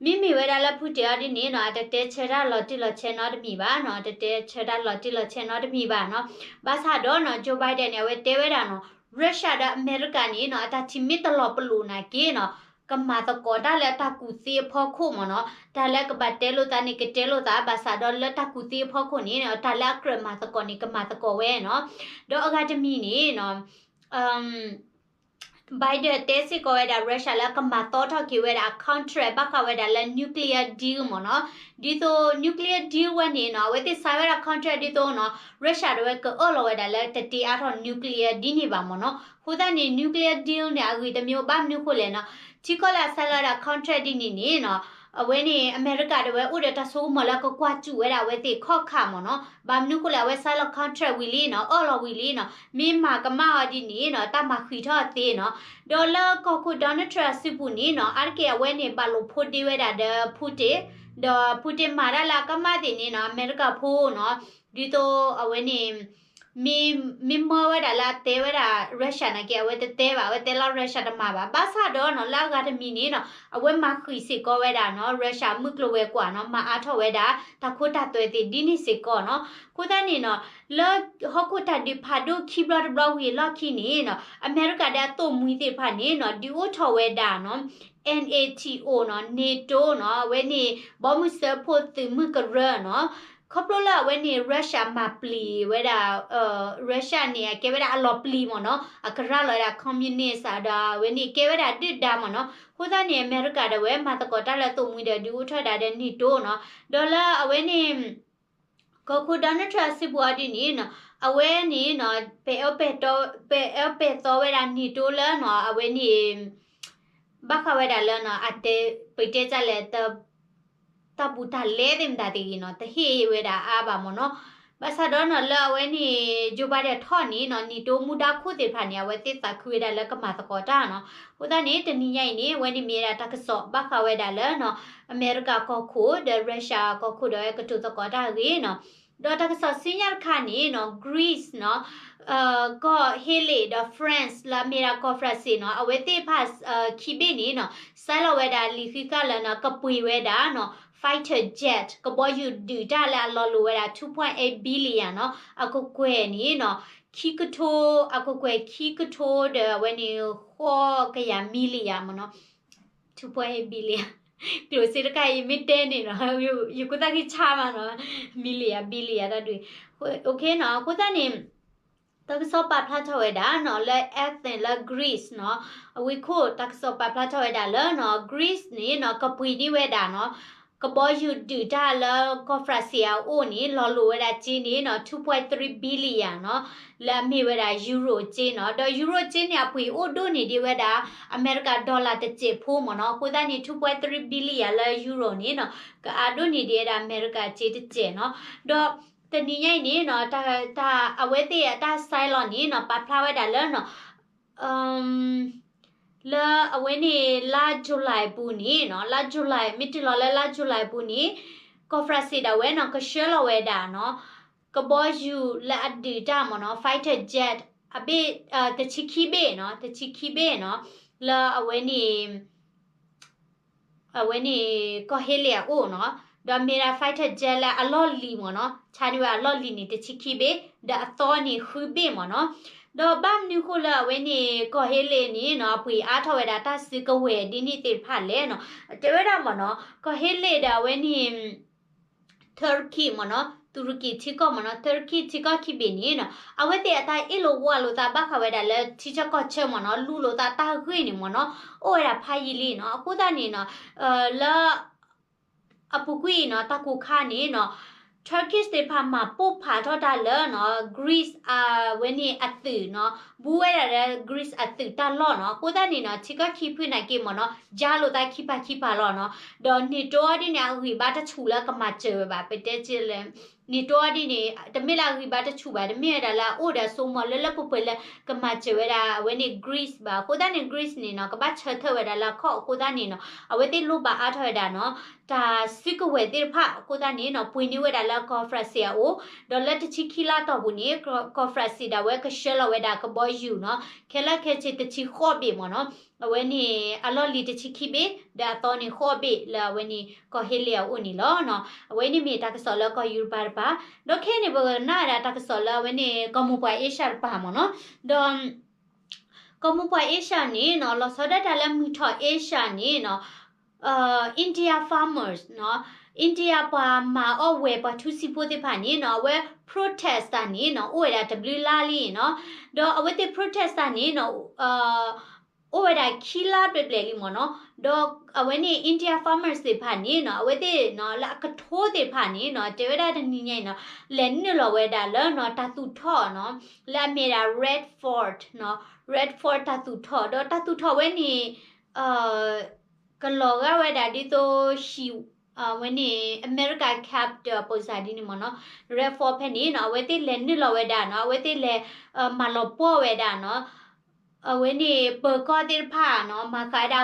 မ့မ့ၢ်ဝဲဒၣ်လၢ Putin အီၤဒ်န့ၣ်နီၤ, အတတဲဆၢတၢ်လီၤတံၢ်လီၤဆဲးနီတမံၤဘၣ်နီၤ, တတဲဆၢတၢ်လီၤတံၢ်လီၤဆဲးနီတမံၤဘၣ်နီၤ. ဘၣ်ဆၣ်ဒီးနီၤ, Joe Biden န့ၣ် အဝဲတဲဝဲဒၣ်နီၤ, Russia ဒီးအမဲရကၤန့ၣ်နီၤ, အတၢ်ထံၣ်မ့ၢ်တလီၤပလိာ်နာ်က့နီၤ, ကမၤသကိးတၢ်လၢတၢ်ကူၣ်သ့အဖီခိၣ်မ့ၢ်နီၤ, တၢ်လၢကဘၣ်တဲလိာ်သးန့ၣ် ကတဲလိာ်သး, ဘၣ်ဆၣ်ဒီးလၢတၢ်ကူၣ်သ့အဖီခိၣ်န့ၣ်နီၤ, တၢ်လၢအကြၢးမၤသကိးန့ၣ် ကမၤသကိးဝဲနီၤ. ဒီးအဂၤတမံၤန့ၣ်နီၤ, Biden တဲစ့ၢ်ကီးဝဲဒၣ် Russia လၢကမၤသီထီၣ်က့ၤဝဲဒၣ်အ contract ဘၣ်ဃးဝဲဒၣ်လၢ nuclear deal မ့ၢ်နီၤ. ဒ်သိး nuclear deal ဝဲန့ၣ်နီၤ, အဝဲသ့ၣ် sign ဝဲဒၣ် contract ဒ်သိးနီၤ, Russia ဒီးဝဲကအၢၣ်လီၤဝဲဒၣ်လၢတတ့အါထီၣ် nuclear ဒ်န့ၣ်ဘၣ်မ့ၢ်နီၤ. အဃိသတးန့ၣ် nuclear deal န့ၣ် အဂ့ၢ်တမံၤဘၣ်မနုၤအဃိလဲၣ်နီၤ, ထံကီၢ်လၢအ sign လီၤဝဲဒၣ် contract ဒ်န့ၣ်န့ၣ်နီၤ, အဝဲန့ၣ် အမဲရကၤဒီးဝဲအိၣ်ဒီးတၢ်ဆိကမိၣ်လၢကကွၢ်စူၣ်ဝဲဒၣ်အဝဲသ့ၣ်ခီၣ်ခါမ့ၢ်နီၤ. ဘၣ်မနုၤအဃိလဲၣ်, အဝဲ sign လီၤ contract ဝံၤလံနီၤ, အၢၣ်လီၤဝံၤလံနီၤ, မ့ၢ်မၤကမၣ်အီၤဒ်န့ၣ်နီၤ, တၢ်မၤဃံးထီၣ်အသ့နီၤ. ဒီးလၢကီၢ်ခိၣ် Donald Trump အစုပူၤန့ၣ်နီၤ, အါတက့ၢ်အဝဲန့ၣ် ဘၣ်လိာ်ဖိးဒ့ဝဲဒၣ်ဒီး Putin, ဒီး Putin မၤတၢ်လၢအကမၣ်သ့ၣ်န့ၣ်နီၤ, အမဲရကၤဖိနီၤ, ဒ်သိးအဝဲန့ၣ် မ့ၢ်မၢဝဲဒၣ်လၢအတဲဝဲဒၣ် Russia နာ်က့ အဝဲတတဲဘၣ်, အဝဲတဲလီၤ Russia တမၤဘၣ်. ဘၣ်ဆၣ်ဒီးနီၤ, လၢအဂၤတမံၤန့ၣ်နီၤ, အဝဲမၤဃံးစ့ၢ်ကီးဝဲဒၣ်နီၤ, Russia မုၢ်ကျိၤဝဲၤကွာ်နီၤ, မၤအါထီၣ်ဝဲဒၣ် တၢ်ခိတၢ်သွဲသ့ၣ်ဒ်န့ၣ်စ့ၢ်ကီးနီၤ. အဃိသတးန့ၣ်နီၤ, လၢဟီၣ်ခိၣ်တၢ်ဒုးဖးဒိၣ်ခံဘျီတဘျီဝံၤအလီၢ်ခံန့ၣ်နီၤ, အမဲရကၤဒီးအသိၣ်မှံၤသ့ၣ်တဖၣ်န့ၣ်နီၤ, ဒုးအိၣ်ထီၣ်ဝဲဒၣ်နီၤ, NATO နီၤ, NATO နီၤ, အဝဲန့ၣ် ဘီမုၢ်စၢဖှိၣ်သုးမုၢ်ကရၢနီၤ. ခီဖျိလၢအဝဲန့ၣ် Russia မၤပျံၤဝဲဒၣ်, Russia န့ၣ် အကဲဝဲဒၣ်အလီၤပျံၤမ့ၢ်နီၤ, အကရၢလီၤဝဲဒၣ် communist ဒီးအဝဲန့ၣ်ကဲဝဲဒၣ်ဒုၣ်ဒါမ့ၢ်နီၤ. အဃိသတးန့ၣ် အမဲရကၤဒီးဝဲမၤသကိးတၢ်လၢအသိၣ်မှံၤဒီးဒုးအိၣ်ထီၣ်ဝဲဒၣ်ဒီး NATO နီၤ. ဒီးလၢအဝဲန့ၣ် ကီၢ်ခိၣ် Donald Trump အစုပူၤအီၤဒ်န့ၣ်နီၤ, အဝဲန့ၣ်နီၤ, ပအဲၣ်ပာ်သီဝဲဒၣ် NATO လၢနီၤ, အဝဲန့ၣ် ဘၣ်ဃးဝဲဒၣ်လၢနီၤ, အတဲ, ပတဲတၢ်လဲၣ်, တၢ်ဘူးတၢ်လဲသ့ၣ်မတၤသ့ၣ်ဂ့ၤနီၤ, တဟ့ၣ်ဝဲဒၣ်အါဘၣ်မ့ၢ်နီၤ. ဘၣ်ဆၣ်ဒီးနီၤ, လၢအဝဲန့ၣ် Joe Biden ထီၣ်န့ၣ်နီၤ, NATO မူဒါခိၣ်သ့ၣ်တဖၣ်န့ၣ် အဝဲသ့ၣ်သးခုဝဲဒၣ်လၢကမၤသကိးတၢ်နီၤ. အဃိသတးန့ၣ် တနံၤညါအံၤန့ၣ် အဝဲန့ၣ်မ့ၢ်ဝဲဒၣ်တၢ်ကစီၣ်ဘၣ်ဃးဝဲဒၣ်လၢနီၤ, အမဲရကၤကီၢ်ခိၣ်ဒီး Russia ကီၢ်ခိၣ်ဒီး ကတိၤသကိးတၢ်အဂ့ၢ်နီၤ. ဒီးတၢ်ကစီၣ်ဆူညါတခါန့ၣ်နီၤ, Greece နီၤ, ကီၢ် Hellas ဒီး France လၢအမ့ၢ်ဒၣ်ကီၢ် France နီၤ, အဝဲသ့ၣ်တဖၣ်ခံဘ့ၣ်န့ၣ်နီၤ, စဲလီၤဝဲဒၣ်လံာ်ဃံးဃာ်လၢနီၤ, ကပှ့ၤဝဲဒၣ်နီၤ, fighter jet ကဘီယူၤဒုးတၢ်လၢအလီၤလိၤဝဲဒၣ် two point eight billion နီၤ, အကကွဲၢ်န့ၣ်နီၤ, ခံကထိ, အကကွဲၢ်ခံကထိဒီးအဝဲန့ၣ် ဃိးကယၤ million မ့ၢ်နီၤ. two point eight billion ကျိၣ်စ့တခါအံၤ မ့ၢ်တဲန့ၣ်နီၤ, ယကူသးက့ၤဆါမးနီၤ, million billion တၢ်ဒုး, နီၤ. အဃိသတးန့ၣ် တၢ်ကစီၣ်ပာ်ဖျါထီၣ်ဝဲဒၣ်နီၤ, လၢ Athens လၢ Greece နီၤ, အဝ့ၢ်ခိၣ်တၢ်ကစီၣ်ပာ်ဖျါထီၣ်ဝဲဒၣ်လၢနီၤ, Greece န့ၣ်နီၤ, ကပှ့ၤန့ၢ်ဝဲဒၣ်နီၤ, ကဘီယူၤဒုးတၢ်လၢကီၢ် France အအိၣ်န့ၣ် လီၤလိာ်ဝဲဒၣ်စ့န့ၣ်နီၤ two point three billion နီၤ, လၢအမ့ၢ်ဝဲဒၣ် euro စ့နီၤ. ဒီး euro စ့န့ၣ် အပှ့ၤအိၣ်ဒိၣ်န့ၢ်ဒံးဝဲဒၣ် အမဲရကၤ dollar တစဲးဖိမ့ၢ်နီၤ. အဃိသတးန့ၣ် two point three billion လၢ euro န့ၣ်နီၤ ကအါဒိၣ်န့ၢ်ဒံးဝဲဒၣ်အမဲရကၤစ့တစဲးနီၤ. ဒီးတနံၤညါအံၤန့ၣ်နီၤ တၢ် တၢ်အဝဲသ့ၣ်အတၢ်ဆဲးလီၤန့ၣ်နီၤ ပာ်ဖျါဝဲဒၣ်လၢနီၤ လၢအဝဲန့ၣ်လါ July ပူၤန့ၣ်နီၤ, လါ July မ့ၢ်တုၤလီၤလၢလါ July ပူၤန့ၣ် ကီၢ် France ဒၣ်ဝဲနီၤ ကဆှၢလီၤဝဲဒၣ်နီၤ ကဘီယူၤလၢအဒုးတၢ်မ့ၢ်နီၤ fighter jet အဘ့ၣ် တဆံခံဘ့ၣ်နီၤ, တဆံခံဘ့ၣ်နီၤ, လၢအဝဲန့ၣ် အဝဲန့ၣ် ကီၢ်ဟ့လ့ၣ်အအိၣ်နီၤ, ဒီးမ့ၢ်ဒၣ် fighter jet လၢအလီၢ်လံၤမ့ၢ်နီၤ, ဆါန့ၢ်ဝဲအလီၢ်လံၤန့ၣ် တဆံခံဘ့ၣ်, ဒီးအသီန့ၣ် ဃုဘ့ၣ်မ့ၢ်နီၤ. ဒီးဘၣ်မနုၤဃိလၢအဝဲန့ၣ် ကီၢ်ဟ့လ့ၣ်န့ၣ်နီၤ အပှ့ၤအါထီၣ်ဝဲဒၣ်တၢ်စုကဝဲၤဒ်န့ၣ်သ့ၣ်တဖၣ်လဲၣ်နီၤ, တဲဝဲဒၣ်မ့ၢ်နီၤ ကီၢ်ဟ့လ့ၣ်ဒီးအဝဲန့ၣ် Turkey မ့ၢ်နီၤ, တူရကံထံကီၢ်မ့ၢ်နီၤ, Turkey ထံကီၢ်ခံဘ့ၣ်န့ၣ်နီၤ အဝဲသ့ၣ်အတၢ်အ့ၣ်လိာ်ဝးလိာ်သးဘၣ်ဃးဝဲဒၣ်လၢထံဆၢကီၢ်ဆၢမ့ၢ်နီၤ, လူၤလိာ်သးတၢ်ဂ့ၢ်န့ၣ်မ့ၢ်နီၤ အိၣ်ဝဲဒၣ်ဖးယံာ်လံနီၤ. အဃိသတးန့ၣ်နီၤ လၢ အပူၤကွံာ်အံၤနီၤ တၢ်ကိးခါန့ၣ်နီၤ Turkish သ့ၣ်တဖၣ်မၤပိၢ်ဖးထီၣ်တၢ်လၢနီၤ Greece အဝဲန့ၣ်အသုးနီၤ, ဘူးဝဲဒၣ်လၢ Greece အသုးတၢ်လီၢ်နီၤ. အဃိသတးန့ၣ်နီၤ ထံကီၢ်ခံဖုနာ်က့မ့ၢ်နီၤ ယါလိာ်သးခံပၤခံပၤလီၤနီၤ. ဒီး NATO အီၤဒ်န့ၣ် အဂံၢ်ဘါတဆူၣ်လၢကမၤစၢၤဝဲဘၣ် ပတဲက့လၢ NATO အီၤဒ်န့ၣ် တမ့ၢ်လၢအဂံၢ်ဘါတဆူၣ်ဘၣ်, တမ့ၢ်ဝဲဒၣ်လၢအအိၣ်ဒီးအစိကမီၤလၢလၢပှဲၤပှဲၤလၢကမၤစၢၤဝဲဒၣ်အဝဲန့ၣ် Greece ဘၣ်. အဃိသတးန့ၣ် Greece န့ၣ်နီၤ ကဘၣ်ဆၢထၢၣ်ဝဲဒၣ်လၢအခီၣ်အဃိသတးန့ၣ်နီၤ အဝဲသ့ၣ်လိၣ်ဘၣ်အါထီၣ်ဝဲဒၣ်နီၤ တၢ်စုကဝဲၤသ့ၣ်တဖၣ်အဃိသတးန့ၣ်နီၤ ပှ့ၤန့ၢ်ဝဲဒၣ်လၢကီၢ် France အအိၣ်, ဒီးလၢတဆံခံလါတီၢ်ပူၤန့ၣ် ကီၢ် France ဒၣ်ဝဲကဆှၢလီၤဝဲဒၣ်ကဘီယူၤနီၤ ခဲလၢာ်ခဲဆ့တဆံဃိးဘ့ၣ်မ့ၢ်နီၤ, အဝဲန့ၣ်အလီၢ်လံၤတဆံခံဘ့ၣ် ဒီးအသီန့ၣ်ဃိးဘ့ၣ်လၢအဝဲန့ၣ် ကီၢ်ဟ့လ့ၣ်အအိၣ်န့ၣ်လီၤနီၤ. အဝဲန့ၣ်မ့ၢ်တၢ်ကစီၣ်လၢကီၢ်ယူရပၤတပၤ, ဒီးခဲအံၤန့ၣ် ပကနၣ်ဝဲဒၣ်တၢ်ကစီၣ်လၢအဝဲန့ၣ် ကီၢ်မိၢ်ပှၢ်အ့ရှၢၣ်တပၤမ့ၢ်နီၤ, ဒီး ကီၢ်မိၢ်ပှၢ် Asia န့ၣ်နီၤ လီၤဆီဒၣ်တၢ်လၢမုၢ်ထီၣ် Asia န့ၣ်နီၤ India farmers နီၤ, India ပှၤမၤအီၣ်ဝဲၤ ပှၤထူစံာ်ဖိသ့ၣ်တဖၣ်န့ၣ်နီၤ အဝဲ protest တၢ်န့ၣ်နီၤ အိၣ်ဝဲဒၣ်တဘျုးလါလံနီၤ, ဒီးအဝဲသ့ၣ် protest တၢ်န့ၣ်နီၤ အိၣ်ဝဲဒၣ်ခံလါဘျဲၣ်ဘျဲၣ်လံမ့ၢ်နီၤ, ဒီးအဝဲန့ၣ် India farmers သ့ၣ်တဖၣ်န့ၣ်နီၤ အဝဲသ့ၣ်နီၤ လၢအကထိသ့ၣ်တဖၣ်န့ၣ်နီၤ တဲဝဲဒၣ်တနံၤညါအံၤနီၤ လဲၤနုာ်လီၤဝဲဒၣ်လၢနီၤ တၢ်သူၣ်ထီၣ်နီၤ လၢအမ့ၢ်ဒၣ် Red Fort နီၤ, Red Fort တၢ်သူၣ်ထီၣ် ဒီးတၢ်သူၣ်ထီၣ်ဝဲန့ၣ် ကလီၤဂာ်ဝဲဒၣ်ဒ်သိး ဟံၣ် ဝဲန့ၣ် America capital အပိစၢ်ဒ်န့ၣ်မ့ၢ်နီၤ, Red Fort ဖဲန့ၣ်နီၤ အဝဲသ့ၣ်လဲၤနုာ်လီၤဝဲဒၣ်နီၤ, အဝဲသ့ၣ်လဲၤ မၤလီၤပှီၢ်ဝဲဒၣ်နီၤ အဝဲန့ၣ် ပၢၤကီၢ်သ့ၣ်တဖၣ်နီၤ မၤဃး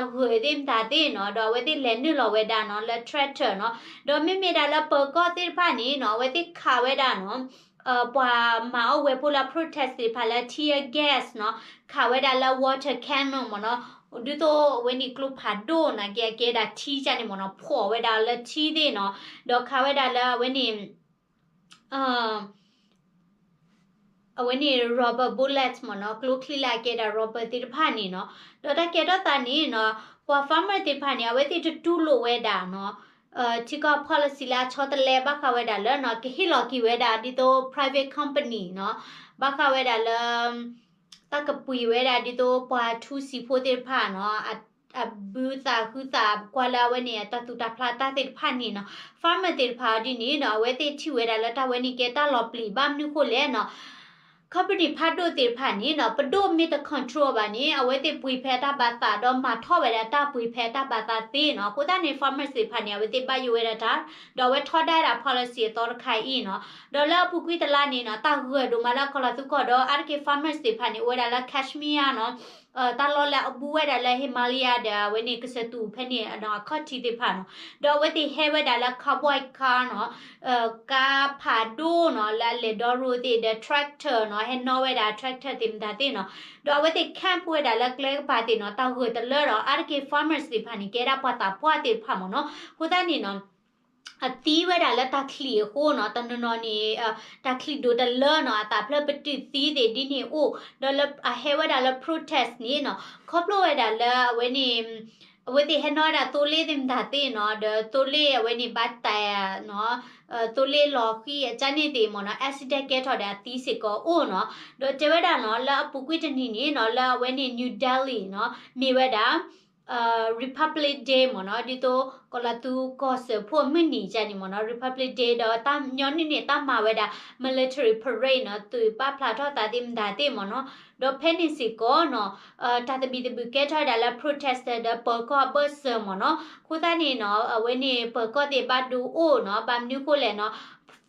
ဒၣ်ဂၢၢ်သ့ၣ်မတၤသ့ၣ်နီၤ, ဒီးအဝဲသ့ၣ်လဲၤနုာ်လီၤဝဲဒၣ်နီၤ လၢ tractor နီၤ, ဒီးမ့မ့ၢ်ဒၣ်လၢပၢၤကီၢ်သ့ၣ်တဖၣ်န့ၣ်နီၤ အဝဲသ့ၣ်ခးဝဲဒၣ်နီၤ ပှၤမၤအီၣ်ဝဲၤဖိလၢ protest သ့ၣ်တဖၣ်လၢ tear gas နီၤ, ခးဝဲဒၣ်လၢ water cannon မ့ၢ်နီၤ, ဒ်သိးအဝဲန့ၣ်ကျိဖးဒိၣ်နာ်က့ အကဲဒၣ်ထံကန့ၣ်မ့ၢ်နီၤ ဖှီၣ်ဝဲဒၣ်လၢထံသ့ၣ်နီၤ, ဒီးခးဝဲဒၣ်လၢအဝဲန့ၣ် အဝဲန့ၣ် rubber bullet မ့ၢ်နီၤ, ကျိချံလၢအကဲဒၣ် rubber သ့ၣ်တဖၣ်န့ၣ်နီၤ, ဒီးတၢ်ကဲထီၣ်သးန့ၣ်နီၤ ပှၤ farmer သ့ၣ်တဖၣ်န့ၣ် အဝဲသ့ၣ်တတူၢ်လိာ်ဝဲဒၣ်နီၤ ထံကီၢ် policy လၢအဆီတလဲဘၣ်ဃးဝဲဒၣ်လၢနီၤ ကဟ့ၣ်လီၤက့ၤဝဲဒၣ်ဒ်သိး private company နီၤ, ဘၣ်ဃးဝဲဒၣ်လၢ တၢ်ကပှ့ၤဝဲဒၣ်ဒ်သိးပှၤထူစံာ်ဖိသ့ၣ်တဖၣ်နီၤ အဘုသးဃုသးကွၢ်လၢအဝဲန့ၣ် အတၢ်သူၣ်တၢ်ဖျးတၢ်သ့ၣ်တဖၣ်န့ၣ်နီၤ, farmer သ့ၣ်တဖၣ်အီၤဒ်န့ၣ်နီၤ အဝဲသ့ၣ်ထံၣ်ဝဲဒၣ်လၢတၢ်ဝဲန့ၣ်ကဲတၢ်လီၤပျံၤဘၣ်မနုၤဃိလဲၣ်နီၤ company ဖးဒိၣ်သ့ၣ်တဖၣ်န့ၣ်နီၤ ပဒိၣ်မ့ၢ်တ control ဘၣ်န့ၣ် အဝဲသ့ၣ်ပှ့ၤဖဲတၢ်ဘၣ်သး ဒီးမၤထီၣ်ဝဲဒၣ်တၢ်ပှ့ၤဖဲတၢ်ဘၣ်သးသ့နီၤ. အဃိသတးန့ၣ် farmers သ့ၣ်တဖၣ်န့ၣ် အဝဲသ့ၣ်ဘၣ်ယိၣ်ဝဲဒၣ်တၢ် ဒီးအဝဲထီဒါဝဲဒၣ် policy အသီတခါအံၤနီၤ. ဒီးလၢအပူၤကွံာ်တလါန့ၣ်နီၤ တၢ်ဂၢၢ်ဒိၣ်မးလၢကီၢ်လီၤသူကီၢ်ဒီး အါတက့ၢ် farmers သ့ၣ်တဖၣ်န့ၣ် အိၣ်ဝဲဒၣ်လၢ Kashmir နီၤ တၢ်လီၢ်လၢအဘူးဝဲဒၣ်လၢ Himalaya ဒီးအဝဲန့ၣ်ကစၢၢ်တူၣ်ဖဲန့ၣ်အခီၣ်ထံးသ့ၣ်တဖၣ်နီၤ. ဒီးအဝဲသ့ၣ်ဟဲဝဲဒၣ်လၢ cowboy car နီၤ ကါဖးဒိၣ်နီၤ လၢအလဲၤဒီရိသ့ၣ်ဒီး tractor နီၤ ဟဲနီၣ်ဝဲဒၣ် tractor သ့ၣ်မတၤသ့ၣ်နီၤ. ဒီးအဝဲသ့ၣ် camp ဝဲဒၣ်လၢကျဲကပၤသ့ၣ်နီၤ တၢ်ဂၢၢ်တလၢဒီး အါတက့ၢ် farmers သ့ၣ်တဖၣ်န့ၣ် ကဲဒၣ်ပှၤသးပှၢ်သ့ၣ်တဖၣ်မ့ၢ်နီၤ. အဃိသတးန့ၣ်နီၤ အသံဝဲဒၣ်လၢတၢ်ချံၣ်အဃိနီၤ တနီၤနီၤန့ၣ် တၢ်ချံၣ်ဒိၣ်တလၢနီၤ အသးဖျၢၣ်ပတုာ်သံသ့ၣ်ဒ်န့ၣ်အိၣ် ဒီးလၢအဟဲဝဲဒၣ်လၢ protest န့ၣ်နီၤ ခီဖျိဝဲဒၣ်လၢအဝဲန့ၣ် အဝဲသ့ၣ်ဟဲနီၣ်ဝဲဒၣ်သိလ့ၣ်သ့ၣ်မတၤသ့ၣ်နီၤ ဒီးသိလ့ၣ်အဝဲန့ၣ်ဘၣ်တၢ်နီၤ သိလ့ၣ်လီၤဃံၤအကန့ၣ်သ့ၣ်မ့ၢ်နီၤ accident ကဲထီၣ်ဒီးအသံစ့ၢ်ကီးအိၣ်နီၤ. ဒီးတဲဝဲဒၣ်နီၤ လၢအပူၤကွံာ်တနံၤန့ၣ်နီၤ လၢအဝဲန့ၣ် New Delhi နီၤ မ့ၢ်ဝဲဒၣ် Republic Day မ့ၢ်နီၤ, ဒ်သိးကီၤလၤသူကီၢ်စၢဖှိၣ်မုၢ်နံၤဒ်န့ၣ်မ့ၢ်နီၤ, Republic Day ဒီးညီနုၢ်န့ၣ် တၢ်မၤဝဲဒၣ် military parade နီၤ, သုးပာ်ဖျါထီၣ်သးသ့ၣ်မတၤသ့ၣ်မ့ၢ်နီၤ, ဒီးဖဲန့ၣ်စ့ၢ်ကီးနီၤ တၢ်သဘံၣ်သဘုၣ်ကဲထီၣ်ဝဲဒၣ်လၢ protester ဒီးပၢၤကီၢ်အဘၢၣ်စၢၤမ့ၢ်နီၤ, အဃိသတးန့ၣ်နီၤ အဝဲန့ၣ် ပၢၤကီၢ်သ့ၣ်ဘၣ်ဒိအိၣ်နီၤ, ဘၣ်မနုၤဃိလဲၣ်နီၤ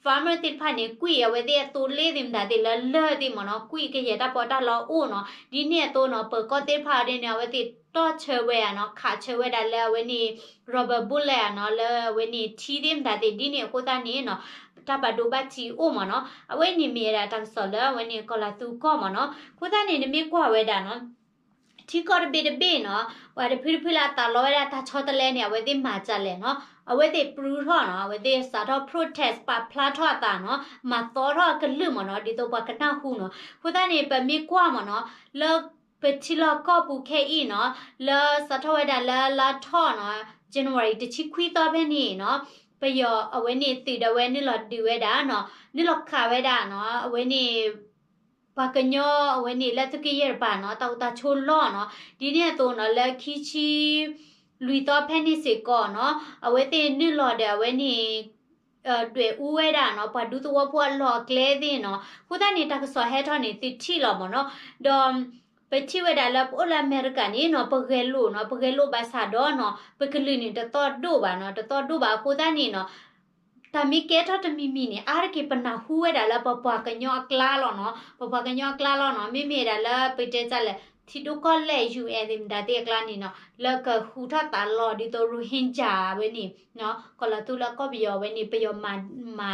farmer သ့ၣ်တဖၣ်န့ၣ် ကွံာ်အဝဲသ့ၣ်အသိလ့ၣ်သ့ၣ်မတၤသ့ၣ်လၢလၢၢ်သ့ၣ်မ့ၢ်နီၤ, ကွံာ်ကယဲၢ်တၢ်ပီးတၢ်လီအိၣ်နီၤ, ဒ်န့ၣ်အသိးနီၤ ပၢၤကီၢ်သ့ၣ်တဖၣ်ဒ်န့ၣ် အဝဲသ့ၣ်တီၢ်ဆၢဝဲဧါနီၤ, ခးဆၢဝဲဒၣ်လၢအဝဲန့ၣ် rubber bullet ဧါနီၤ, လၢအဝဲန့ၣ်ထံသ့ၣ်မတၤသ့ၣ်ဒ်န့ၣ်အဃိသတးန့ၣ်နီၤ တၢ်ဘၣ်ဒိဘၣ်ထံးအိၣ်မ့ၢ်နီၤ, အဝဲန့ၣ်မ့ၢ်ဝဲဒၣ်တၢ်ကစီၣ်လၢအဝဲန့ၣ်ကီၤလၤသူကီၢ်မ့ၢ်နီၤ, အဃိသတးန့ၣ် နမ့ၢ်ကွၢ်ဝဲဒၣ်နီၤ ထံကီၢ်တဘ့ၣ်တဘ့ၣ်နီၤ, ပှၤတဖုတဖုလၢအသးလီဝဲဒၣ်တၢ်ဆီတလဲန့ၣ် အဝဲသ့ၣ်မၤဒ်လဲၣ်နီၤ, အဝဲသ့ၣ်ပြူထီၣ်နီၤ, အဝဲသ့ၣ်စးထီၣ် protest ပာ်ဖျါထီၣ်အသးနီၤ, မၤသီထီၣ်အကလုၢ်မ့ၢ်နီၤ, ဒ်သိးပှၤကနၢ်ဟူနီၤ, အဃိသတးန့ၣ် ပမ့ၢ်ကွၢ်မ့ၢ်နီၤ, လၢပထံလီၢ်ကီၢ်ပူၤခဲအံၤနီၤ, လၢစးထီၣ်ဝဲဒၣ်လၢလါထီၣ်နီၤ, January တဆံခွံသီဖဲန့ၣ်နီၤ, ပယီၤအဝဲန့ၣ်သုးဒီးဝဲနုာ်လီၤဒုးဝဲဒၣ်နီၤ, နုာ်လီၤခးဝဲဒၣ်နီၤ, အဝဲန့ၣ် ပှၤကညီအဝဲန့ၣ်လၢသုးက့ယဲၢ်တပၤနီၤ, တၢ်အိၣ်တၢ်ဆိးလီၢ်နီၤ, ဒ်န့ၣ်အသိးနီၤ လၢခံဆံလွံၢ်သီဖဲန့ၣ်စ့ၢ်ကီးနီၤ, အဝဲသ့ၣ်နုာ်လီၤဒီးအဝဲန့ၣ် ဒွဲၣ်အူဝဲဒၣ်နီၤ, ပှၤဒူသဝီဖိအလီၢ်အကျဲသ့ၣ်နီၤ, အဃိသတးန့ၣ် တၢ်ကစီၣ်ဟဲထီၣ်န့ၣ် သုထံၣ်လီၤမ့ၢ်နီၤ, ဒီး ပထံၣ်ဝဲဒၣ်လၢပအိၣ်လၢအမဲရကၤန့ၣ်နီၤ, ပဂဲၤလိာ်နီၤ, ပဂဲၤလိာ်ဘၣ်ဆၣ်ဒီးနီၤ, ပကလုာ်န့ၣ်တသီၣ်ဒိၣ်ဘၣ်နီၤ, တသီၣ်ဒိၣ်ဘၣ်အဃိသတးန့ၣ်နီၤ တၢ်မ့ၢ်ကဲထီၣ်တမံၤမံၤန့ၣ် အါတက့ၢ်ပနၢ်ဟူဝဲဒၣ်လၢပပှၤကညီအကျါလီၤနီၤ, ပပှၤကညီအကျါလီၤနီၤ, မ့မ့ၢ်ဒၣ်လၢပတဲတၢ်လဲၣ် ထံဒိၣ်ကီၢ်လဲၢ် ယူၣ်အဲၣ် သ့ၣ်မတၤသ့ၣ်အကျါန့ၣ်နီၤ, လၢကဃူထီၣ်သးလီၤဒ်သိး Rohingya ဝဲန့ၣ်နီၤ, ကီၤလၤသူလၢကီၢ်ပယီၤဝဲန့ၣ် ပယီၤမၤ မၤ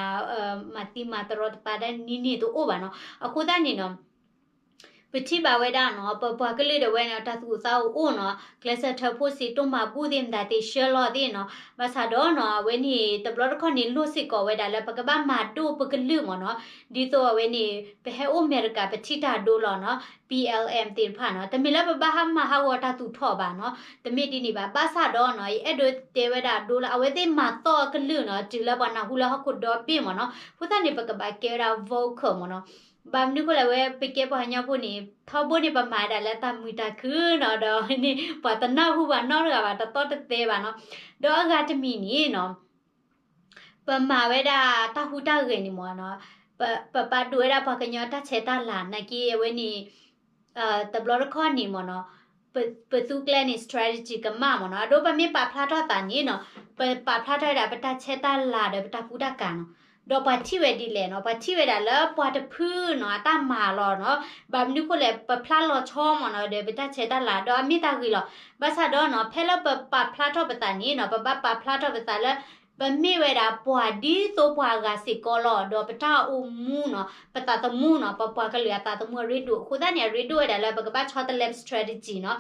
မၤသံမၤသရီတပၤဒၣ်နံၤန့ၣ်တအိၣ်ဘၣ်နီၤ, အဃိသတးန့ၣ်နီၤ ပထံၣ်ဘၣ်ဝဲဒၣ်နီၤ, ပပှၤကလုာ်ဒၣ်ဝဲန့ၣ် တၢ်သူၣ်အိၣ်သးအိၣ်အိၣ်နီၤ, ကျဲးစၢးထၢဖှိၣ်စ့တိၢ်မၤဘူၣ်သ့ၣ်မတၤသ့ၣ်ဆှၢလီၤသ့ၣ်နီၤ, ဘၣ်ဆၣ်ဒီးနီၤ အဝဲန့ၣ် တဘျီတခီၣ်န့ၣ် လိၣ်စ့ၢ်ကီးဝဲဒၣ်လၢပကဘၣ်မၤဒိၣ်ပကလုာ်မ့ၢ်နီၤ, ဒ်သိးအဝဲန့ၣ် ပဟဲအိၣ်အမဲရကၤ ပထံၣ်တၢ်ဒိလီၤနီၤ, B L M သ့ၣ်တဖၣ်နီၤ, တမ့ၢ်လၢပဘၣ်ဟးမၤဟးဂီၤတၢ်သူၣ်ထီၣ်ဘၣ်နီၤ, တမ့ၢ်ဒ်န့ၣ်ဘၣ်, ဘၣ်ဆၣ်ဒီးနီၤ ယအဲၣ်ဒိးတဲဝဲဒၣ်ဒိလၢ အဝဲသ့ၣ်မၤသီၣ်အကလုာ်နီၤ, တုၤလၢပှၤနၢ်ဟူလၢဟီၣ်ခိၣ်ဒီဘ့ၣ်မ့ၢ်နီၤ, အဃိသတးန့ၣ် ပကဘၣ်ကဲဝဲဒၣ် vocal မ့ၢ်နီၤ, ဘၣ်မနုၤဃိလဲၣ် ဝဲပကဲပှၤကညီဖိန့ၣ် ထီဘိန့ၣ် ပမၤဒၣ်လၢတၢ်မုာ်တၢ်ခုၣ်နီၤ, ဒီးန့ၣ် ပှၤတနၢ်ဟူဘၣ်နီတဂၤဘၣ်, တသီၣ်တသဲဘၣ်နီၤ, ဒီးအဂၤတမံၤန့ၣ်နီၤ ပမၤဝဲဒၣ်တၢ်ဟူးတၢ်ဂဲၤန့ၣ်မ့ၢ်နီၤ, ပ ပပာ်ဒိၣ်ဝဲဒၣ်ပှၤကညီတၢ်ဆဲးတၢ်လၤ နာ်က့အဝဲန့ၣ် တဘျီတခီၣ်န့ၣ်မ့ၢ်နီၤ, ပ ပသူကျဲန့ၣ် strategy ကမၣ်မ့ၢ်နီၤ, အဒိပမ့ၢ်ပာ်ဖျါထီၣ်သးန့ၣ်နီၤ, ပပာ်ဖျါထီၣ်ဝဲဒၣ်ပတၢ်ဆဲးတၢ်လၤဒီးပတၢ်ကူတၢ်ကၤနီၤ, ဒီးပှၤထံၣ်ဝဲဒ်လဲၣ်နီၤ, ပှၤထံၣ်ဝဲဒၣ်လၢပှၤတဖုနီၤ အတၢ်မၤလီၤနီၤ, ဘၣ်မနုၤဃိလဲၣ် ပဖျါလီၤဆီမ့ၢ်နီၤ ဒီးပတၢ်ဆဲးတၢ်လၤ ဒီးအမ့ၢ်တၢ်ဂ့ၤလီၤ, ဘၣ်ဆၣ်ဒီးနီၤ ဖဲလၢပပာ်ဖျါထီၣ်ပသးန့ၣ်နီၤ ပဘၣ်ပာ်ဖျါထီၣ်ပသးလၢ ပမ့ၢ်ဝဲဒၣ်ပှၤဒ်သိးပှၤအဂၤစ့ၢ်ကီးလီၤ, ဒီးပတၢ်အိၣ်မူနီၤ ပသးသမူနီၤ ပပှၤကလုာ်အသးသမူအရ့ဒိၣ်, အဃိသတးန့ၣ် အရ့ဒိၣ်ဝဲဒၣ်လၢပကဘၣ်ဆီတလဲ strategy နီၤ,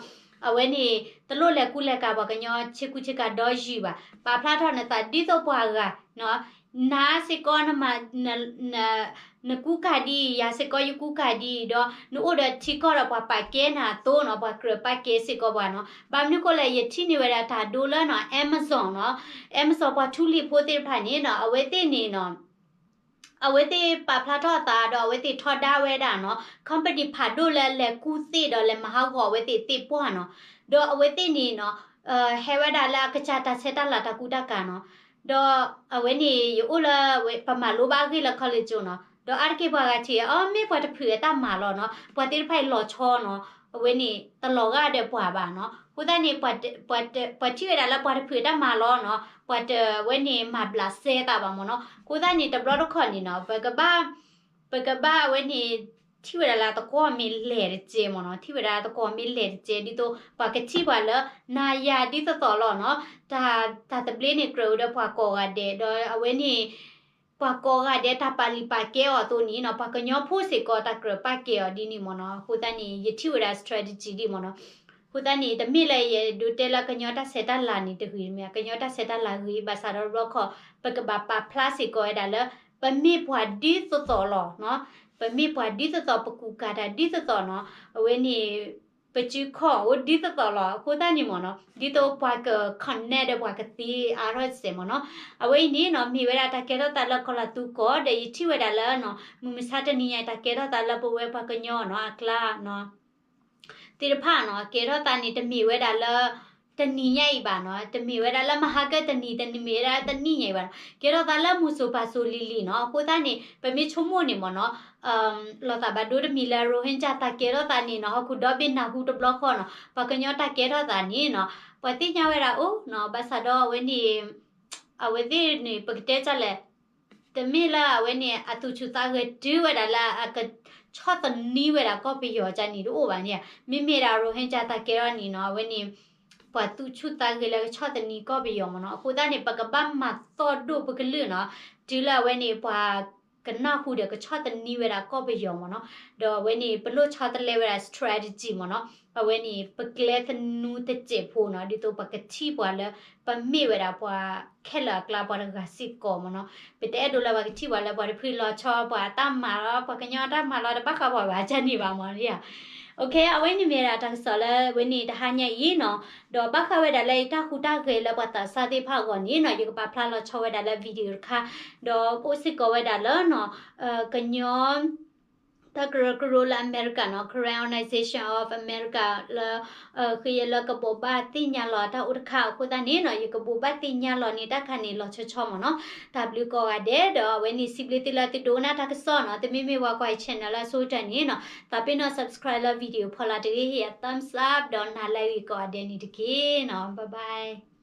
အဝဲန့ၣ် တလိၣ်လဲၤကူလဲၤကၤပှၤကညီဆ့ကူဆ့ကၤဒီယံၤဘၣ်, ပာ်ဖျါထီၣ်နသးဒ်သိးပှၤအဂၤ နၤစ့ၢ်ကီး နမၤ န နကူကၤဒ်အံၤ, ယၤစ့ၢ်ကီးယကူကၤဒ်အံၤ, ဒီးနအိၣ်ဒီးထံကီၢ်ဒီးပှၤပာ်ကဲနၤအသိးနီၤ, ပှၤကြၢးပာ်ကဲစ့ၢ်ကီးပှၤနီၤ, ဘၣ်မနုၤဃိလဲၣ် ယထံၣ်န့ၢ်ဝဲဒၣ်တၢ်ဒိလၢနီၤ Amazon နီၤ, Amazon ပှၤထူလံၤဖိသ့ၣ်တဖၣ်န့ၣ်နီၤ အဝဲသ့ၣ်န့ၣ်နီၤ အဝဲသ့ၣ်ပာ်ဖျါထီၣ်အသးဒီး အဝဲသ့ၣ်ထီဒါဝဲဒၣ်နီၤ company ဖးဒိၣ်လၢလဲၤကူသ့ၣ်ဒီးလဲၤမၤဟးဂီၤအဝဲသ့ၣ်သ့ၣ်ပှၢ်နီၤ, ဒီးအဝဲသ့ၣ်န့ၣ်နီၤ ဟဲဝဲဒၣ်လၢအကစၢ်တၢ်ဆဲးတၢ်လၤတၢ်ကူတၢ်ကၤနီၤ, ဒီးအဝဲန့ၣ် ယအိၣ်လၢ ပမၤလိဘၣ်အဂ့ၢ်လၢ college နီၤ, ဒီးအါတက့ၢ်ပှၤဂၤထံၣ် အီ မ့ၢ်ပှၤတဖုအတၢ်မၤလီၤနီၤ, ပှၤသ့ၣ်တဖၣ်အံၤလီၤဆီနီၤ, အဝဲန့ၣ် တလီၤဂာ်ဒီးပှၤဘၣ်နီၤ, အဃိသတးန့ၣ် ပှၤထံၣ်ဝဲဒၣ်လၢပှၤတဖုအတၢ်မၤလီၤနီၤ, ပှၤတဝဲန့ၣ်မၤဘျးစဲသးဘၣ်မ့ၢ်နီၤ, အဃိသတးန့ၣ် တဘျီတခီၣ်န့ၣ်နီၤ ပကဘၣ် ပကဘၣ်အဝဲန့ၣ် ထံၣ်ဝဲဒၣ်လၢသကိးမ့ၢ်လဲၤတကဲမ့ၢ်နီၤ, ထံၣ်ဝဲဒၣ်သကိးမ့ၢ်လဲၤတကဲ ဒ်သိးပှၤကထံၣ်ပှၤလၢ နၤယၤဒ်သိးသိးလီၤနီၤ, တၢ် တၢ်သဘျ့န့ၣ် ကြၢးဝဲဒီးပှၤကိးဂၤဒဲး ဒီးအဝဲန့ၣ် ပှၤကိးဂၤဒဲး တၢ်ပာ်လုၢ်ပာ်ကဲအီၤအသိးန့ၣ်နီၤ, ပှၤကညီဖိစ့ၢ်ကီး တၢ်ကြၢးပာ်ကဲအီၤဒ်န့ၣ်မ့ၢ်နီၤ, အဃိသတးန့ၣ် ယထံၣ်ဝဲဒၣ် strategy ဒ်မ့ၢ်နီၤ, အဃိသတးန့ၣ် တမ့ၢ်လၢယအဲၣ်ဒိးတဲလၢကညီတၢ်ဆဲးတၢ်လၤန့ၣ်တဂ့ၤ, မ့ၢ်ကညီတၢ်ဆဲးတၢ်လၤဂ့ၤ ဘၣ်ဆၣ်ဒီးတဘျီခီၣ် ပကဘၣ်ပာ်ဖျါစ့ၢ်ကီးဝဲဒၣ်လၢ ပမ့ၢ်ပှၤဒ်သိးသိးလီၤနီၤ, ပမ့ၢ်ပှၤဒ်သိးသိး ပကူကၤတၢ်ဒ်သိးသိးနီၤ, အဝဲန့ၣ် ပစုခီၣ်အိၣ်ဒ်သိးသိးလီၤ, အဃိသတးန့ၣ်မ့ၢ်နီၤ ဒ်သိးပှၤက connect ဒီးပှၤကသ့အါထီၣ်စဲးမ့ၢ်နီၤ, အဝဲအံၤန့ၣ်နီၤ မ့ၢ်ဝဲဒၣ်တၢ်ကဲထီၣ်သးလၢကီၤလၤသူကီၢ် ဒီးယထံၣ်ဝဲဒၣ်လၢနီၤ မုၢ်မဆါတနံၤညါအံၤ တၢ်ကဲထီၣ်သးလၢပဝဲပှၤကညီနီၤ အကျါနီၤ သ့ၣ်တဖၣ်နီၤ ကဲထီၣ်သးန့ၣ် တမ့ၢ်ဝဲဒၣ်လၢ တနံၤညါအံၤဘၣ်နီၤ, တမ့ၢ်ဝဲဒၣ်လၢမဟါကတနံၤ, တမ့ၢ်ဝဲဒၣ်တနံၣ်ညါအံၤဘၣ်နီၤ, ကဲထီၣ်သးလၢမုၢ်စိၤပၢ်စိၤလံၤလံၤနီၤ. အဃိသတးန့ၣ် ပမ့ၢ်ဆိကမိၣ်န့ၣ်မ့ၢ်နီၤ, လီၤသးဘၣ်ဒိတမံၤလၢ Rohingya တၢ်ကဲထီၣ်သးန့ၣ်နီၤ, ဟီၣ်ခိၣ်ဒီဘ့ၣ်နၢ်ဟူတဘျီဃီနီၤ, ပှၤကညီတၢ်ကဲထီၣ်သးန့ၣ်နီၤ, ပှၤသ့ၣ်ညါဝဲဒၣ်အိၣ်နီၤ, ဘၣ်ဆၣ်ဒီးအဝဲန့ၣ် အဝဲသ့ၣ်န့ၣ် ပကတဲဒ်လဲၣ်, တမ့ၢ်လၢအဝဲန့ၣ် အသူၣ်ဆူၣ်သးဂဲၤတုၤဝဲဒၣ်လၢအကဆီၣ်သနံးဝဲဒၣ်ကီၢ်ပယီၤဒ်န့ၣ်တအိၣ်ဘၣ်န့ၣ်, မ့မ့ၢ်ဒၣ် Rohingya တၢ်ကဲထီၣ်န့ၣ်နီၤ, အဝဲန့ၣ် ပှၤသူၣ်ဆူၣ်သးဂဲၤလၢကဆီၣ်သနံးကီၢ်ပယီၤမ့ၢ်နီၤ. အဃိသတးန့ၣ် ပကဘၣ်မၤသီၣ်ဒိၣ်ပကလုၢ်နီၤ, တုၤလၢအဝဲန့ၣ် ပှၤကနၢ်ဟူဒီးကဆီၣ်သနံးဝဲဒၣ်ကီၢ်ပယီၤမ့ၢ်နီၤ. ဒီးအဝဲန့ၣ် ပလိၣ်ဆီတလဲဝဲဒၣ် strategy မ့ၢ်နီၤ, အဝဲန့ၣ် ပကျဲသနူတစဲးဖိနီၤ, ဒ်သိးပကထံၣ်ပှၤလၢ ပမ့ၢ်ဝဲဒၣ်ပှၤခဲလၢာ်အကျါပှၤတဂၤစ့ၢ်ကီးမ့ၢ်နီၤ. ပတအဲၣ်ဒိးလၢပှၤကထံၣ်ပှၤလၢပှၤတဖုလီၤဆီ ပှၤတၢ်မၤလီၤ, ပှၤကညီတၢ်မၤလီၤ တဘၣ်ဃးပှၤဘၣ်ဒ်န့ၣ်ဘၣ်မ့ၢ်နီၤ. အဝဲန့ၣ်မ့ၢ်ဒၣ်တၢ်ကစီၣ်လၢဝဲန့ၣ်တဟါညါအံၤနီၤ, ဒီးဘၣ်ဃးဝဲဒၣ်လၢအတၢ်ဟူးတၢ်ဂဲၤလၢပှၤသးစၢ်သ့ၣ်တဖၣ်အဂီၢ်န့ၣ်နီၤ, ယကပာ်ဖျါလီၤဆီဝဲဒၣ်လၢ video တခါ, ဒီးအိၣ်စ့ၢ်ကီးဝဲဒၣ်လၢနီၤ, ကညီ တၢ်ကရၢကရိလၢအမဲရကၤနီၤ, Karen Organization of America လၢ ဃ့ယဲလၢကဘိးဘၣ်သ့ၣ်ညါလီၤတၢ်အိၣ်တခါအဃိသတးန့ၣ်နီၤ, ယကဘိးဘၣ်သ့ၣ်ညါလီၤန့ၢ်တၢ်ခါန့ၣ်လီၤဆီဆီမ့ၢ်နီၤ. တၢ်ဘျုးကိးဂၤဒဲး, ဒီးအဝဲန့ၣ်စံးဘျုးသုလၢသုဒိကနၣ်တၢ်ကစီၣ်နီၤ, သုမ့မ့ၢ်ပှၤကွၢ်အံၤ channel လၢအဆိကတၢၢ်န့ၣ်နီၤ, သးပ့ၤနီၣ် subscribe လၢ video ဖီလာ်တဂ့ၤ, hit အ thumbs up ဒီးနၤလၢအဂ့ၤကိးဂၤဒဲးန့ၣ်တက့ၢ်နီၤ, bye bye.